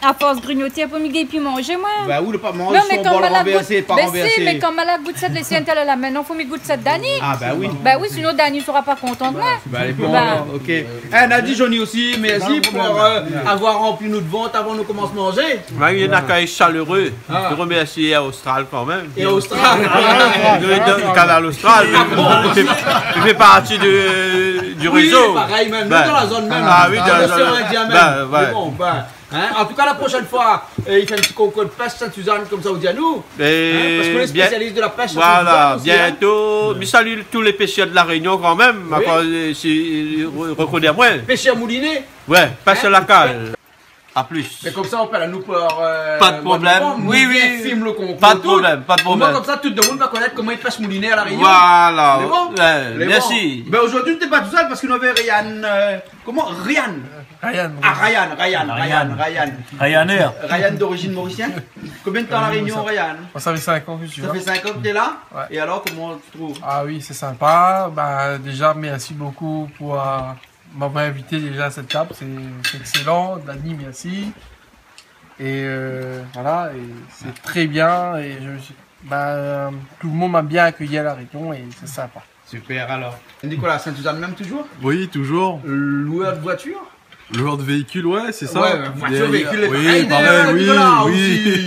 A fors grignoté, pou mi gingn pi manzé, moin. Ba oui, lé pa manzé, son bol ranvèrsé, pa ranvèrsé. Non, mé kan ma la, mé si, mé kan ma la gout sèt, lé sèt la, la, mintnan, fo mi gout sèt Dani. A ba oui. Ba oui, sinon Dani sora pa kontan de moin. Ba, lé bon, alor, OK. É, nou di Johnny osi, mèrsi pou, euh, avoir ranpli nout vant avan nou komans manzé. Ba oui, in akèy shaléré. A. Mi remèrsi Air Austral kan mèm. Air Austral. A, a, a. Kanal Austral. A bon. I fé, i fé parti du, du rézo. Oui, parèy mèm. Nou, dan la zone mèm. A oui, dan la zone. Lé bon, ba. Hein, an tou ka, la proshèn foi, euh, i fé in ti konkour de pèsh Sainte-Suzanne, konmsa ou di anou. Hein, parske ou lé spésialis de la pèsh Sainte-Suzanne osi, hein. Bientôt. Mi salu tout lé pêcheurs de La Réunion kan mèm. Oui. Akoz, euh, si, euh, re-, rekoné amoin. Pêcheur mouliné. Ouais, pêcheur local. A plus. Mé konmsa, ou pé anou par, euh, mois de novembre, nou vien film le konkour. Pa de problèm, pa de problèm. Omoin konmsa, tout le moun va konèt koman i pèsh mouliné a La Réunion. Voilà. Lé bon ? Ouais, mèrsi. Bin, zordi nou té pa tousèl parske nou navé Ryan, euh, koman ? Ryan. Ryan, oui. A, Ryan, Ryan, Ryan, Ryan. Ryan Air. Ryan d'origine mauricienne. Combien de temps à La Réunion, Ryan ? Moi, ça fait cinq ans que je suis là. Ça fait cinq ans que t'es là ? Ouais. Et alors, comment tu trouves ? Ah oui, c'est sympa. Bah, déjà, merci beaucoup pour, euh, m'avoir invité déjà à cette table. C'est, c'est excellent. Dani, merci. Et, euh, voilà, et c'est très bien. Et je, bah, tout le monde m'a bien accueilli à La Réunion et c'est sympa. Super, alors. Nicolas, Sainte-Suzanne même toujours ? Oui, toujours. Loueur de voiture ? Loueur de véhicule, ouais, c'est ça. Ouais, voiture, véhicule, lé parèy, Nicolas, oui, oui.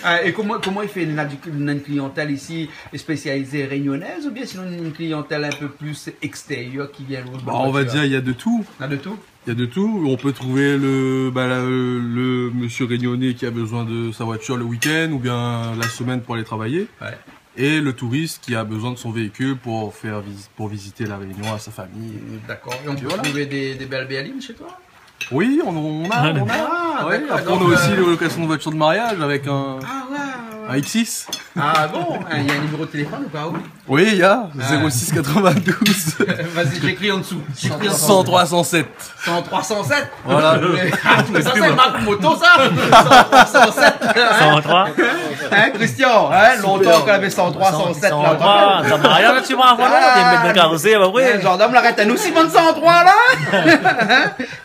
Ah, é koman, koman i fé ? Néna du, néna une clientèle ici spécialisée réunionnaise ou bien sinon une clientèle un peu plus extérieure qui vient louer ? Bah, on va dire, il y a de tout. Il y a de tout. Il y a de tout. On peut trouver le, bah, la, le monsieur réunionnais qui a besoin de sa voiture le week-end ou bien la semaine pour aller travailler. Ouais. Et le touriste qui a besoin de son véhicule pour faire vis-, pour visiter La Réunion à sa famille. D'accord. Et on peut trouver des, des belles berlines chez toi ? Oui, on, on a, on a. Ah, d'accord. Après, on a aussi les locations de voitures de mariage avec un, un X six. Ah bon ? Hein, il y a un numéro de téléphone ou pas ? Oui, il y a. Ah. Zéro six quatre-vingt-douze. Vas-y, j'écris en dessous. J'écris en dessous. Cent trois cent sept. Cent trois cent sept. Voilà. Ah, mé sa, sé mark moto, sa. Cent trois cent sept, hein. Cent trois. Hein, Christian, hein, lontan k'navé cent trois cent sept la. Cent trois, sa na rien, tu vois, voilà, té mèt dan karosèr, bah oui. Hein, zandorm la arèt anou si bann cent trois la.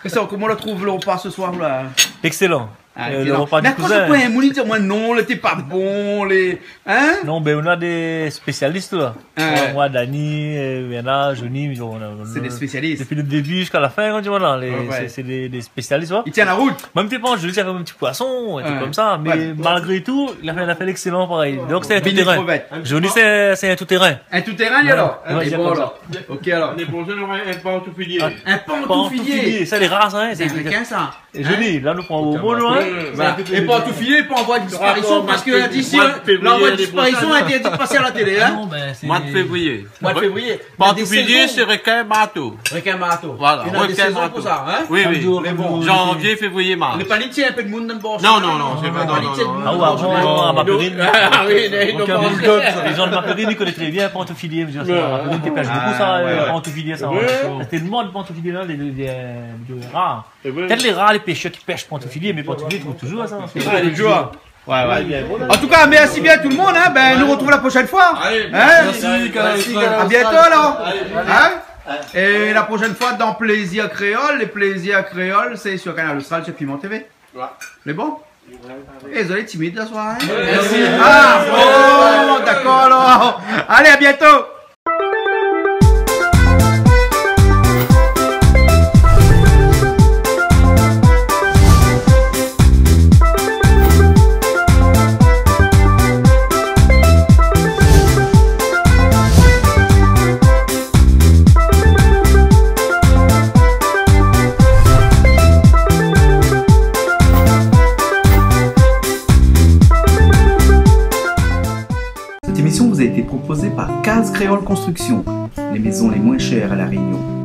Christian, koman ou trouv le repa se soir la ? Excellent. Ah, excellent. Le repa du cousin. Mé kan ou pran in moun, i di amoin non, lété pa bon, lé, hein ? Non, bin, nou na dé spésialis la. Hein. Moin, Dani, euh, Bernard, Johnny, nou, nou, sé dé spésialis. Dopi le début jusqu'à la fin, kan ou di, voilà, lé, sé, sé dé, dé spésialis, ouais. I tien la rout. Mèm té pa, Johnny té fé in ti poison, in truk konmsa, mé malgré tout, li la fé, li la fé l'excellent parèy. Donk sé in tout-terrain. Johnny, sé, sé in tout-terrain. In tout-terrain, li, alor ? Ouais, ouais, sé konmsa. OK, alor. Lané proshèn, nou nora in pantoufilié. In pantoufilié. Pantoufilié, sa lé rar, sa, hein. Sé in rekin, sa. É Johnny, la nou pran o mo, nou, hein. Voilà. É pantoufilié, pa an voi de disparition, parske la di, si, hein, la an voi de disparition, interdit de passer à la télé, hein. Non, bin, sé mois de février. Mois de février. Pantoufilié, sé rekin marto. Rekin marto. Voilà, rekin marto. Néna dé sézon pou sa, hein. Oui, oui. Janvier, février, mars. Lé pa li i tié in pé de moun dan le bor. Non, non, non, sé pa, non, non. Ah ouais, avan, avan, a Mapérine. Ah oui, non, non. Lé zan de Mapérine i koné trè bien pantoufilié, mi di, sa, Mapérine té pèsh bonpé sa, euh, pantoufilié, sa, ouais. Té de mod pantoufilié la, lé, lé, lé rar. Sé vré. Pétèt lé rar lé pêcheur ki pèsh pantoufilié, mé pantoufilié i trouv toujour sa. Ah, lé toujour. Ouais, ouais. An tou ka, mèrsi bien tout le monde, hein. Bin, nou retrouv la proshèn foi. Allez, merci, Canal Austral. À bientôt, alors. Hein ? É la proshèn foi, dan Plaisir Créole, lé Plaisir Créole, sé sur Canal Austral, sur Piment T V. Ouais. Lé bon ? É, zot lé timid la, soir, hein ? Merci. Ah, bon, d'accord, alors. Allez, à bientôt. Cette émission vous a été proposée par Case Créole Construction, les maisons les moins chères à La Réunion.